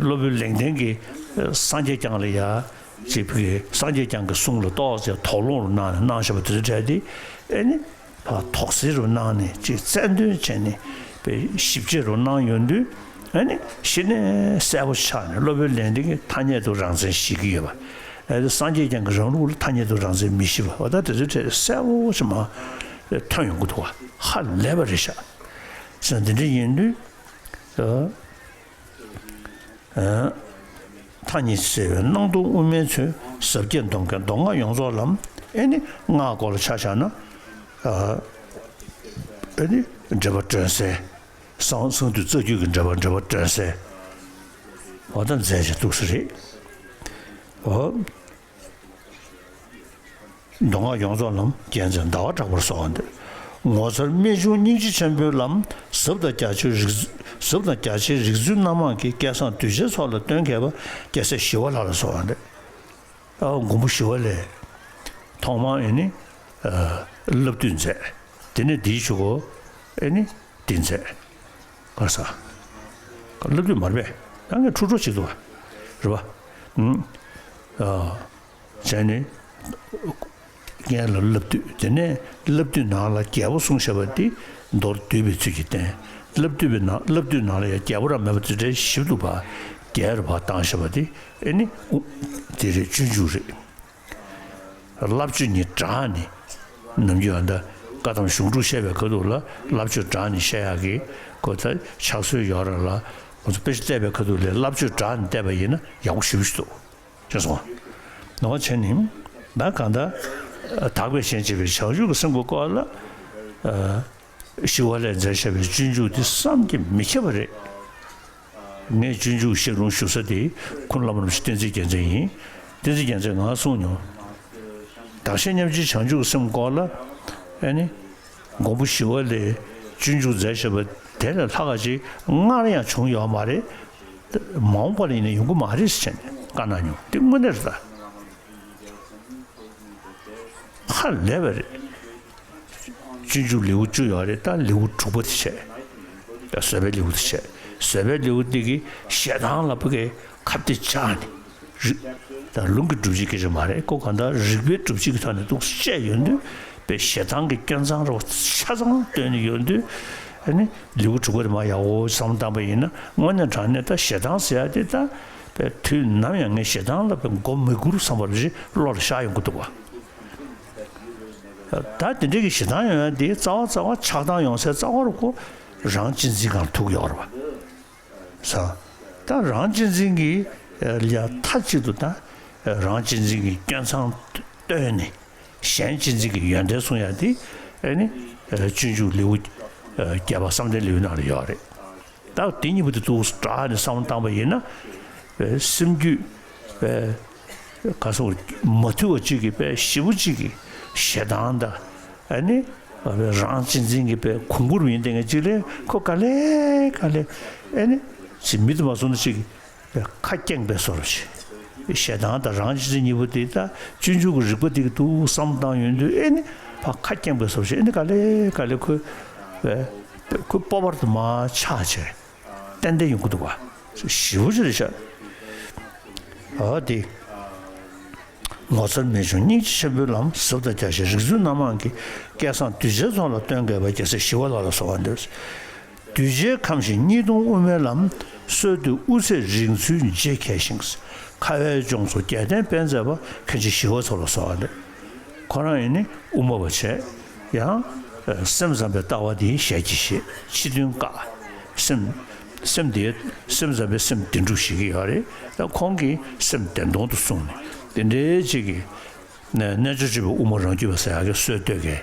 སློབ་དཔོན་ལེགས་ལྡན་གྱིས་སངས་རྒྱས་བསྐྱངས་ལ་ཡ། ཅིག་ཕ་གི་སངས་རྒྱས་བསྐྱངས་ཀྱི་གསུང་ལ་གཏོགས་ཅིག་དོགས་སློང་རུ་གནང་ནས་གནང་བཞག་པ་དེ་ཚོ་འཕྲད་དེ་ཨེ་ནི། ཕར་དོགས་སེལ་རུ་གནང་ནས་ཅིག་རྩལ་འདོན་བྱས་ནས་དཔེ་ཞིབ་དཔྱད་རུ་གནང་ཡོང་དུས་ཨ་ནི་གཞི་ནས་གསལ་པོ་ཆགས་ནས་སློབ་དཔོན་ལེགས་ལྡན་གྱིས་ཐ་སྙད་དུ་རང་མཚན་བཞེད་ཀྱི་ཡོད་པ། ཨ་ནི་སངས་རྒྱས་བསྐྱངས་ཀྱི་རང་ལུགས་ལ་ཐ་སྙད་དུ་རང་མཚན་མི་བཞེད་པ་འོ་ད་དེ་ཚོའི་གྲས་གསལ་པོ་ཞིག་མར་ཐོན་ཡོང་གི་འདུག་བ། ཧ་ལས་པ་རེད་ཤག་ཟེར་འདི་འདྲ་ཡིན་དུས། ཐ་སྙད་བསལ་བའི་སྣང་སྟོང་དབུ་མའི་ཚུལ་ཟབ་རྒྱས་འདོམས་མཁན་མདོ་སྔགས་ཡོངས་རྫོགས་ལམ་ཨེ་ནི་སྔགས་སྐོར་ལ་ཆ་བཞག་ན། ཨེ་ནི་འགྲེལ་པ་སྒྲོན་གསལ། གསང་གསང་འདུས་རྩ་རྒྱུད་ཀྱི་འགྲེལ་པ་འགྲེལ་པ་སྒྲོན་གསལ། འོ་ད་མཛད་ཅིག་འདུག་ས་རེད། འོ། མདོ་སྔགས་ཡོངས་རྫོགས་ལམ་རྒྱལ་མཚན་ཟླ་བ་གྲགས་པར་གསོལ་བ་འདེབས། ངོ་མཚར་རྨད་བྱུང་སྙིང་རྗེ་ཆེན་པོའི་ལམ་ཟབ་དང་རྒྱ་ཆེའི་རིགས་ཟབ་དང་རྒྱ་ཆེའི་རིགས་ཚུལ་སྣ་མང་གིས་སྐལ་བཟང་གདུལ་བྱའི་ཚོགས་ལ་སྟོན་མཁས་པ་རྒྱལ་སྲས་ཞི་བ་ལྷ་ལ་གསོལ་བ་འདེབས། ཨ་མགོན་པོ་ཞི་བ་ལྷས་ཐོག་མར་ཨེ་ནི་བསླབ་བཏུས་མཛད། དེ་ནས་འདིའི་ཆུ་གོ་ཨེ་ནི་འདི་མཛད། ག་ས། བསླབ་བཏུས་མར་པས་ད་ངས་འཁྲུག་འཁྲུག་བྱེད་ཐུབ་པ་རེད་པ། ཨ། བྱས་ནས། རྒན་ལ་བསླབ་བཏུས་དེ་ནས་བསླབ་བཏུས་ནང་ལ་རྒྱལ་པོ་གསུངས་བཞག་པ་དེ་མདོར་བསྡུས་པའི་ཚུལ་གྱིས་བསྟན། བསླབ་བཏུས་པའི་ནང་བསླབ་བཏུས་ནང་ལ་ཡང་རྒྱལ་པོ་རང་མེད་པ་དེ་འདྲའི་ཞིབ་ཏུ་བ་རྒྱལ་རུ་བ་བཏང་བཞག་པ་དེ་ཨེ་ནི་དེ་རེད་སྤྱོད་འཇུག་རེད། བསླབ་བྱ་ཉིད་དྲངས་ནས་ནམ་རྒྱུན་ཨ་ད་ བཀའ་གདམས་གཞུང་ལུགས་བཤད་པའི་ཁ་ཐུག་ལ་བསླབ་བྱ་དྲངས་ནས་བཤད་ཡག་གི་ཁོ་ད་ཕྱག་སྲོལ་ཡོད་རེད་ལ། ཁོ་ཚོ་དཔེ་ཆ་བལྟས་པའི་ཁ་ཐུག་ལ་བསླབ་བྱ་དྲངས་ནས་བལྟས་པ་ཡིན་ན་ཡག་པོ་ཞེ་པོ་ཅིག་འདུག་ཤེས་སོང་ང་། ནོར་བ་བྱས་ནི། ད་གང་ལྟར་དག་པའི་ཞེན་བྱེད་པའི་བྱང་ཆུབ་ཀྱི་སེམས་ཀྱི་སྐོར་ལ་ཞི་བ་ལྷས་མཛད་བཞག་པའི་སྤྱོད་འཇུག་འདི་བསམ་གྱིས་མི་ཁྱབ་པ་རེད། ངས་སྤྱོད་འཇུག་བཤད་རུང་ཞུ་ས་དེ་ཁུངས་བླ་མ་རིན་པོ་ཆེ་བསྟན་འཛིན་རྒྱལ་མཚན་ཡིན། བསྟན་འཛིན་རྒྱལ་མཚན་ང་གསུངས་མྱོང་། བདག་གཞན་མཉམ་བརྗེའི་བྱང་ཆུབ་སེམས་སྐོར་ལ་ཨེ་ནི། མགོན་པོ་ཞི་བ་ལྷས་སྤྱོད་འཇུག་མཛད་བཞག་པ་དེ་ལས་ལྷག་ག་ཅིག་སྔར་ཡང་བྱུང་ཡོད་མ་རེད། མ་འོངས་པ་ལ་ཡིན་ན་ཡོང་གི་མ་རེད་ཟེར་བྱས་ནས་བཀའ་གནང་མྱོང་། དེ་དངོས་གནས་རེད་ད། ཧ་ལས་པ་རེད། སྤྱོད་འཇུག་ལེའུ་བཅུ་ཡོད་རེད། ད་ལེའུ་དྲུག་པ་དེ་བྱས། ད་བཟོད་པའི་ལེའུ་དེ་བྱས། བཟོད་པའི་ལེའུ་འདི་གིས་ཞེ་སྡང་ལ་ཕ་གིའི་ཁ་གཏད་བཅག་ནས་རིག་ད་ལུང་གི་སྒྲུབ་བྱེད་སྐད་ཆ་མ་རེད། ཁོ་གང་ལྟར་རིགས་པའི་སྒྲུབ་བྱེད་ཀྱི་ཐོག་ནས་འདུག་བཤད་ཡོང་དུས་པའི་ཞེ་སྡང་གི་སྐྱོན་མཚང་ར་བ་ཆ་ཚང་སྟོན་ནས་ཡོང་དུས། ཨ་ནི་ལེའུ་དྲུག་པ་དེ་མར་ཡག་པོ་བསམ་བློ་བཏང་པ་ཡིན་ན་དངོས་གནས་དྲང་གནས་ད་ཞེ་སྡང་ཟེར་ཡ་དེ་ད་པའི་དུས་ནམ་ཡང་ངས་ཞེ་སྡང་ལ་པའི་མགོ་མི་སྒུར་བསམ་པ་རེ་བློ་ལ་ཤར་ཡོང་གི་འདུག་བ། ད་དེ་འདྲའི་གི་ཞེ་སྡང་ཡོང་ཡ་དེ་རྩ་བ་རྩ་བ་ཆགས་སྡང་ཡོང་སའི་རྩ་བ་རུ་ཁོ་རང་གཅེས་འཛིན་སྒང་ཐུག་ཡོད་རེད་བ། ས། ད་རང་གཅེས་འཛིན་གྱི་ཡ་མཐའ་གཅིག་ཏུ་ད་རང་གཅེས་འཛིན་གྱི་སྐྱོན་མཚང་བཏོན་ནས་གཞན་གཅེས་འཛིན་གྱི་ཡོན་ཏན་གསུང་ཡ་དེ་ཨེ་ནི་སྤྱོད་འཇུག་ལེའུ་བརྒྱད་པ་བསམ་གཏན་ལེའུ་ནང་ལ་ཡོད་རེད། ད་དེ་གཉིས་པོ་དེ་ཚོ་དྲག་ནས་བསམ་བློ་བཏང་པ་ཡིན་ན། པའི་སེམས་རྒྱུད་པའི་ག་སོགས་མ་ཐུལ་བ་གཅིག་གིས་པའི་ཞེ་པོ་གཅིག་གིས་ཞེ་སྡང་དང་ཨ་ནི་པའི་རང་གཅེས་འཛིན་གྱི་པའི་གོང་བུར་ཡིན་དེ་ངས་གཅིག་ལས་ཁོ་ག་ལེ་ག་ལེ་ཨ་ནི་ཅི་མི་དུ་མ་སོང་ན་གཅིག་པའི་ཁ་སྐྱེངས་པའི་བཟོ་འདྲ་ཞིག་ཞེ་སྡང་དང་རང་གཅེས་འཛིན་གཉིས་པོ་དེ་ད་སྤྱོད་འཇུག་གི་རིགས་པ་དེ་གི་འདུག་བསམ་བཏང་ཡོང་དུས་ཨེ་ནི་ཕ་ཁ་སྐྱེངས་པའི་བཟོ་འདྲ་ཞིག་ཨེ་ནི་ག་ལེ་ག་ལེ་ཁོ་པའི་ཁོ་སྤོབས་པ་དུ་མ་ཆགས་བྱས། ཏན་ཏན་ཡོང་གི་འདུག་བ། ཞེ་པོ་ཅིག་རེད་ཤག་འོ་དེ། ངོ་མཚར་རྨད་བྱུང་སྙིང་རྗེ་ཆེན་པོའི་ལམ་ཟབ་དང་རྒྱ་ཆེ་རིག་འཛིན་སྣ་མང་གི་སྐལ་བཟང་གདུལ་བྱའི་ཚོགས་ལ་སྟོན་མཁས་པ་རྒྱལ་སྲས་ཞི་བ་ལྷ་ལ་གསོལ་བ་འདེབས། གདུལ་བྱའི་ཁམས་ཤིག་གཉིས་སྟོང་དབུ་མའི་ལམ་སྲོལ་གཏོད་དབུ་ཚད་རིང་ཚུལ་རྗེ་མཁས་ཤིང་། ཁ་བའི་ལྗོངས་སུ་རྒྱལ་བསྟན་སྤེལ་མཛད་པ་མཁན་ཆེན་ཞི་བ་འཚོ་ལ་གསོལ་བ་འདེབས། ཁོ་རང་ཡིན་ནི་དབུ་མ་པ་བྱས། ཡང་སེམས་ཙམ་པའི་ལྟ་བ་འདི་ཞལ་གྱིས་བཞེས། ཕྱི་དོན་བཀག་སེམས། སེམས་དེ་སེམས་ཙམ་པའི་སེམས་བདེན་གྲུབ་ཞིག་གི་ཡོད་རེད། ད་ཁོང་གིས་སེམས་བདེན་སྟོང་དུ་གསུངས་ནས་དེ་འདྲའི་ཅིག་གི་རྣལ་འབྱོར་སྤྱོད་པའི་དབུ་མ་རང་རྒྱུད་པ་ཟེར་ཡག་གི་སྲོལ་གཏོད་མཁན།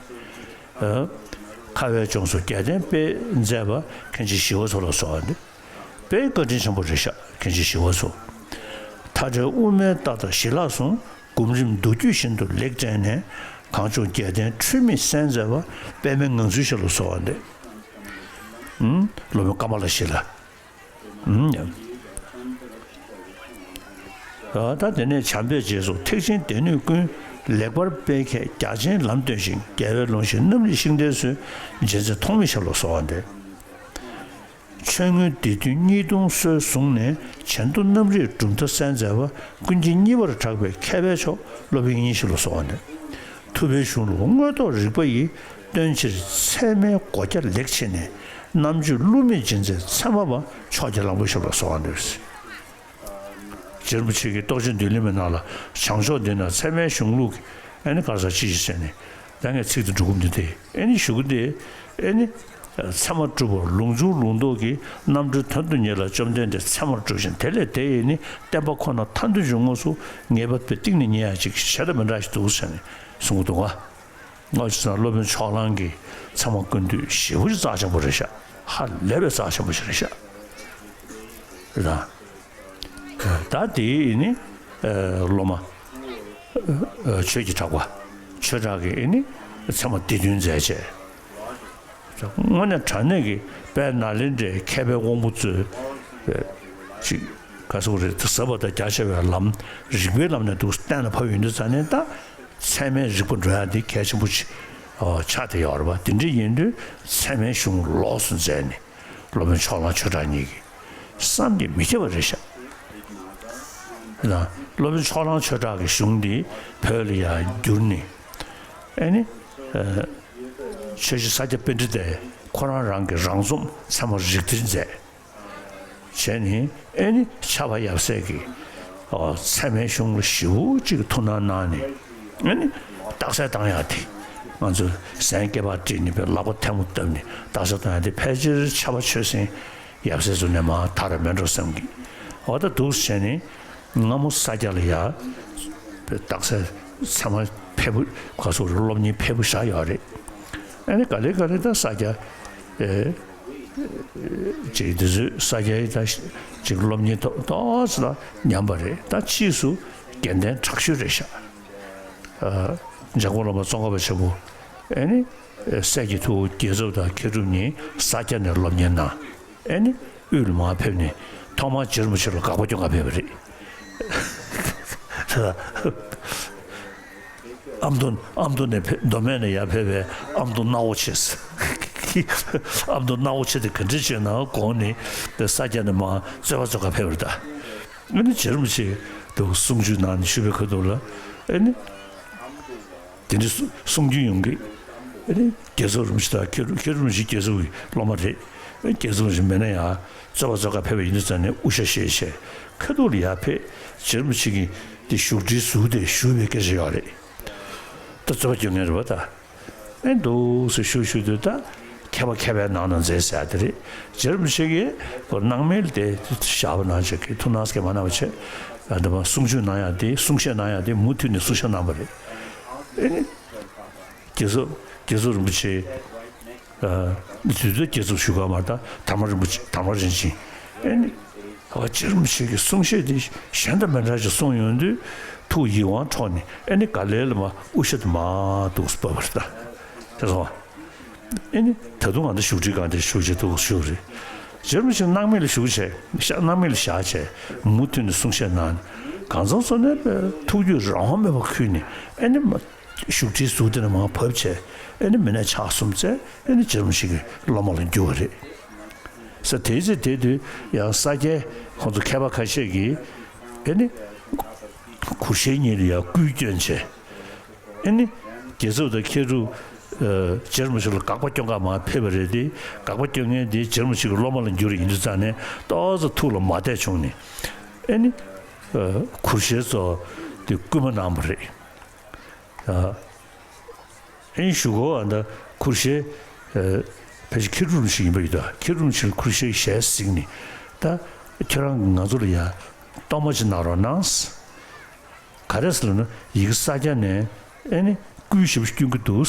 ཁ་བའི་ལྗོངས་སུ་རྒྱལ་བསྟན་སྤེལ་མཛད་པ་མཁན་ཆེན་ཞི་བ་འཚོ་ལ་གསོལ་བ་འདེབས། དཔེ་བཀའ་དྲིན་ཆེན་པོ་རེད་ཤག་མཁན་ཆེན་ཞི་བ་འཚོ། མཐའ་བྲལ་དབུ་མའི་རྟགས་དང་ཞི་ལྷག་གསུམ། སྒོམ་རིམ་མདོ་རྒྱུད་བཞིན་དུ་ལེགས་བསྒྲིལ་ནས། གངས་ལྗོངས་རྒྱལ་བསྟན་འཁྲུལ་མེད་གསལ་མཛད་པ། པདྨའི་ངང་ཚུལ་ཞབས་ལ་གསོལ་བ་འདེབས། ཨུམ། སློབ་དཔོན་ཀ་མ་ལ་ཤཱི་ལ། ཨུམ། ཡ། ད་དེ་ནས་བྱམས་པའི་རྗེས་སུ་ཐེག་ཆེན་སྡེ་སྣོད་ཀུན། ལེགས་པར་སྤེལ་མཁས་རྒྱ་ཆེན་ལམ་སྟོན་ཞིང་། རྒྱལ་བའི་ལུང་བཞིན་རྣམ་རིག་ཤིང་རྟའི་སྲོལ། འབྱེད་མཛད་ཐོགས་མེད་ཞབས་ལ་གསོལ་བ་འདེབས། ཆོས་མངོན་སྡེ་བདུན་གཉིས་སྟོང་སྲོལ་བཟུང་ནས། བྱེ་མདོ་རྣམ་རིག་གྲུབ་མཐའ་གསལ་མཛད་པ། ཀུན་མཁྱེན་གཉིས་པར་གྲགས་པའི་མཁས་པའི་མཆོག་སློབ་དཔོན་དབྱིག་གཉེན་ཞབས་ལ་གསོལ་བ་འདེབས། ཐུབ་པའི་གཞུང་ལུགས་དངོས་ཐོག་རིག་པ་ཡིས། སྟོན་ཕྱིར་ཚད་མའི་སྒོ་རྒྱ་ལེགས་ཕྱེ་ནས། རྣམ་དཔྱོད་བསླུ་མེད་འབྱེད་མཛད་ཚད་མ་པ། ཕྱོགས་ཀྱི་གླང་པོ་ཞབས་ལ་གསོལ་བ་འདེབས། རྗེ་རིན་པོ་ཆེ་གིས་རྟོགས་བརྗོད་མདུན་ལམ་གྱི་ནང་ལ་བྱང་ཕྱོགས་འདི་ན་ཚད་མའི་གཞུང་ལུགས་ཀྱི་ཨེ་ནི་ག་རེ་ཟེར་ཅི་ཞིག་ཟེར་ནས་ད་ངས་ཚིག་འདི་འབྲི་གོ་མི་འདུག་སྟེ། ཨེ་ནི་ཞུ་གི་འདི་ཨེ་ནི་ཚད་མ་གྲུབ་པ་ལུགས་འབྱུང་ལུགས་ལྡོག་གི་རྣམ་འགྲེལ་དོན་དུ་གཉེར་ལ་བཅོམ་ལྡན་འདས་ཚད་མར་གྲུབ་ཅིང་། དེ་ལས་དེ་ཡི་ནི་བསྟན་པ་ཁོ་ན་མཐའ་འདུལ་གྱི་དངོས་སུ་ངེས་པ་པའི་གཏིང་ནས་རྙེད་ཡ་ཅིག་བྱ་དང་མི་འདྲ་ཞིག་འདུག་ཟེར་ནས་གསུང་གི་འདུག་ག་ང་ཚོ་སློབ་དཔོན་ཕྱོགས་གླང་གི་ཚད་མ་ཀུན་བཏུས་ཞེ་པོ་ཅིག་རྩ་ཆེན་པོ་རེད་ཤག་ཧ་ལས་པའི་རྩ་ཆེན་པོ་ཞིག་རེད་ཤག་རེད་ད། ད་དེ་ནི་སློབ་མ་ཆོས་ཀྱི་གྲགས་པ་ཆོས་གྲགས་ཀྱིས་ནི་ཚད་མ་སྡེ་བདུན་མཛད་བྱས། དངོས་གནས་དྲང་གནས་ཀྱི་དཔལ་ནཱ་ལེནྡྲའི་མཁས་པའི་དབང་པོ་ཚོས་ཅིག་ག་ཟེར་དགོས་རེད། ཟབ་པ་དང་རྒྱ་ཆེ་བའི་ལམ་རིགས་པའི་ལམ་ནས་འདུག་གཏན་ལ་ཕབ་ཡོང་དུས་ཙང་ནས་ད། ཚད་མའི་རིགས་པ་འགྲོ་ཡ་འདི་གལ་ཆེན་པོ་ཆགས་བསྡད་ཡོད་རེད་པ། དེ་འདྲ་ཡིན་དུས་ཚད་མའི་གཞུང་ལོགས་སུ་མཛད་ནས་སློབ་དཔོན་ཕྱོགས་གླང་ཆོས་གྲགས་གཉིས་ཀྱིས་བསམ་གྱིས་མི་ཁྱབ་པ་རེད་ཤག་ན་སློབ་དཔོན་ཕྱོགས་གླང་ཆོས་གྲགས་ཀྱི་གཞུང་འདི་བོད་ལ་ཡར་བསྒྱུར་ནས་ཨེ་ནི་ཆོས་རྗེ་ས་སྐྱ་པཎྜི་ཏས་ཁོ་རང་རང་གི་རང་རྩོམ་ཚད་མ་རིགས་གཏེར་མཛད། བྱས་ནས་ཨེ་ནི་ཕྱྭ་པ་ཡབ་སྲས་ཀྱིས་ཚད་མའི་གཞུང་ལ་ཞེ་པོ་ཅིག་ཐུགས་སྣང་གནང་ནས་ཨེ་ནི་རྟགས་གསལ་བཏང་ཡག་དེ་ ང་ཚོས་གཟན་སྐེད་པར་དཀྲིས་ནས་པའི་ལག་པ་ཐལ་མོ་བཏབ་ནས་བརྟག་དཔྱད་བཏང་ཡ་དེ་ཕལ་ཆེར་ཆབ་པ་ཆོས་སེང་ཡབ་སྲས་ཚོ་ནས་མར་ཐར་ར་མེད་འགྲོ་བསམ་གི། འོ་ད་འདུག་སེ་བྱས་ནས་སྔ་མོ་ས་སྐྱ་ལ་ཡ་རྟགས་གསལ་ཚད་མ་ཕལ་པོ་ག་སོགས་རེད། སློབ་གཉེར་ཕལ་པོ་བཞག་ཡོད་རེད། ཨ་ནི་ག་ལེ་ག་ལེ་ད་ས་སྐྱ་ཨེ་ཅིག་དེ་ཚོས་ས་སྐྱ་ཡི་ད་ཅིག་སློབ་གཉེར་ཏོག་ཙམ་ལ་ཉམས་པ་རེད། ད་ཕྱིས་སུ་རྒན་གདན་དྲག་ཤོས་རེད་ཤག་ཨ། འཇམ་མགོན་བླ་མ་ཙོང་ཁ་པ་ཆེན་པོ་ཨེ་ནི་སྲས་ཀྱི་ཐུ་བོ་རྒྱལ་ཚབ་དང་མཁས་གྲུབ་གཉིས་ས་སྐྱ་ནས་སློབ་གཉེར་གནང་། ཨེ་ནི་དབུས་ལ་མར་ཕེབས་ནས་ཐོག་མར་རྗེ་རིན་པོ་ཆེ་ལ་དགག་པ་སྐྱོན་ག་ཕེབས་པ་རེད། ཨ་མདོ་ཨ་མདོ་ནས་ཕེབས། མདོ་སྨད་ནས་ཡར་ཕེབས་པའི་ཨ་མདོ་སྣ་བོ་ཆེ། ཨ་མདོ་སྣ་བོ་ཆེ་དེ་ག་འདྲ་བྱས་ན་དགོངས་ནས་ས་སྐྱ་ནས་མར་རྩོད་པ་རྩོད་ག་ཕེབས་པ་རེད་ད། ཨ་ནི་རྗེ་རིན་པོ་ཆེ་དུ་གསུང་ཆོས་གནང་ནས་ཞུས་པའི་ཁ་ཐུག་ལ་ཨ་ནི། དེ་འདྲ་གསུང་རྒྱུན་ཡོང་གི། ཨ་ནི་རྒྱལ་ཚབ་རིན་པོ་ཆེ་དང་མཁས་མཁས་གྲུབ་རིན་པོ་ཆེ་རྒྱལ་ཚབ་ཀྱི་སློབ་མ་རེད། རྒྱལ་ཚབ་རིན་པོ་ཆེ་མེད་ན་ཡང་རྩོད་པ་རྩོད་ག་ཕེབས་པ་ཡིན་དུས་ཙང་ནས་དབུ་ཞྭ་བཞེས་བྱས་ཁ་ཐུག་ལ་ཡར་ཕེབས། རྗེ་རིན་པོ་ཆེ་གིས་དེ་བཞུགས་ཁྲིའི་ཟུར་དེ་བཞུགས་པའི་སྐད་ཆ་ཡོད་རེད། ད་རྩོད་པ་རྒྱག་མཁན་རེད་པ་ད། ཨེ་འདུག་སེ་ཞུ་ཞུ་དུས་ད་མཁས་པ་མཁས་པའི་ནང་ན་མཛེས་ཟེར་ཡ་དེ་རེད། རྗེ་རིན་པོ་ཆེ་གིས་ཁོ་སྣང་མེད་ལ་དེ་བཞག་པ་ནང་བཞིན་གྱི་ཐུགས་སྣང་སྐྱེ་མ་གནང་བ་བྱས། ཨ་འདི་མ་གསུང་ཆོས་གནང་ཡ་དེ་གསུང་བཤད་གནང་ཡ་དེ་མུ་མཐུད་ནས་གསུང་བཤད་གནང་བ་རེད། ཨེ་ནི་རྒྱལ་ཚབ་རྒྱལ་ཚབ་རིན་པོ་ཆེ། ཨ་དུས་ཚོད་རྒྱལ་ཚབ་ཞུ་ག་མ་ད་དར་མ་རིན་པོ་ཆེ་དར་མ་རིན་ཆེན། ཨེ་ནི། ཨ་རྗེ་རིན་པོ་ཆེ་གི་གསུང་བཤད་དེ་གཞན་དང་མི་འདྲ་ཞིག་གསུངས་ཡོང་དུས་ཐུགས་ཡིད་དབང་འཕྲོག་ནས་ཨེ་ནི་ག་ལེ་ལ་མ་དབུ་ཞྭ་དེ་མར་འདུག་སེ་ཕབ་པ་རེད་ད། དེ་སོང་བ། ཨེ་ནི་ད་དུང་ང་ཚོ་བཞུགས་ཁྲིའི་སྒང་དེ་བཞུགས་བྱས་འདུག་སེ་བཞུགས་རེད། རྗེ་རིན་པོ་ཆེ་སྣང་མེད་ལ་བཞུགས་བྱས་ཤ་སྣང་མེད་ལ་བཞག་བྱས་མུ་མཐུད་ནས་གསུང་བཤད་གནང་ནས་གང་ཚང་སོང་ནས་ཐུགས་རྒྱུད་རང་དབང་མེད་པར་ཁུར་ནས་ཨེ་ནི་མ་བཞུགས་ཁྲིའི་ཟུར་དེ་ནས་མར་བབས་བྱས་ཨེ་ནི་མི་ནས་ཕྱག་གསུམ་བཙལ་ཨེ་ནི་རྗེ་རིན་པོ་ཆེ་གི་སློབ་མ་ལ་གྱུར་བ་རེད། ས་དེའི་ཚེ་དེ་དུས་ཡང་ས་སྐྱའི་ཁོང་ཚོ་མཁས་པ་ཁ་ཤས་ཀྱིས་ཨེ་ནི་གུར་ཞལ་གཉིས་ལ་ཡང་སྐུའི་སྐྱོན་བྱས། ཨེ་ནི་རྒྱལ་ཚབ་དང་མཁས་གྲུབ་ཨ་རྗེ་རིན་པོ་ཆེ་ལ་དགག་པ་སྐྱོན་ག་མར་ཕེབས་པ་རེད་དེ། དགག་པ་སྐྱོན་མཁན་དེ་རྗེ་རིན་པོ་ཆེ་གི་སློབ་མ་ལ་གྱུར་ཡིན་དུས་ཙང་ནས་ཏོག་ཙམ་ཐུགས་ལ་མ་བདེ་བྱུང་ནས་ཨེ་ནི་ཨ་གུར་ཞལ་ཚོ་དེ་སྐུལ་མ་གནང་བ་རེད། ཨ། ཨེ་ནི་གཞུག་གུ་ཨ་ད་གུར་ཞལ་ཨ་ཕལ་ཆེར་མཁས་གྲུབ་རིན་པོ་ཆེ་ཡིན་པ་ཡོད་དོ། མཁས་གྲུབ་རིན་པོ་ཆེ་ལ་གུར་ཞལ་གྱི་ཞལ་གཟིགས་ནས་ད་ཁྱེད་རང་གིས་ང་ཚོ་ལ་ཡ་གཏོར་མ་ཅིག་གནང་རོགས་གནང་། ག་རེ་ཟེར་ལབ་ན་ཡི་གེ་ས་སྐྱ་ནས་ཨེ་ནི་སྐུའི་ཞབས་ཞུ་སྐྱོན་གྱི་འདུག་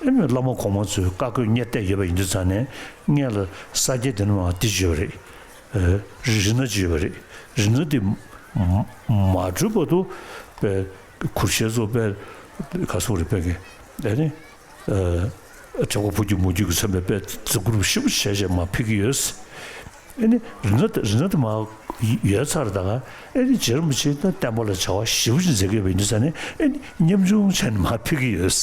ཨེ་ནི་བླ་མ་གོང་མ་ཚོས་བཀའ་བཀོད་གཉེར་གཏད་ཡོད་པ་ཡིན་དུས་ཙང་ནས་སྔོན་ལ་ས་སྐྱ་དེ་ནས་མར་འདི་བརྗོད་པ་རེད། ཨ་རི་རི་ན་ཅིག་ཡོད་པ་རེད། རི་ན་དེ་མ་མ་གྲུབ་བར་དུ་པའི་གུར་ཞལ་ཚོ་པའི་ག་སོགས་རེད་པའི་གི་ཨ་ནི་ཨ་དྲེག་པ་ཕོ་རྒྱུད་མོ་རྒྱུད་ཀྱིས་མཚོན་པའི་པའི་རྫི་གུར་ཞིབ་བྱས་བྱས་མར་ཕུལ་གྱི་ཡོད། ཨ་ནི་རི་ན་དེ་རི་ན་དེ་མར་ཡོད་ཚར་ད་ག་ཨ་ནི་རྗེ་རིན་པོ་ཆེ་དང་བསྟན་པ་ལ་བྱ་བ་ཞེ་པོ་ཅིག་མཛད་ཀྱི་ཡོད་པ་ཡིན་དུས་ཙང་ནས་ཨ་ནི་ཉམ་ཆུང་བྱས་ནས་མར་ཕུལ་གྱི་ཡོད།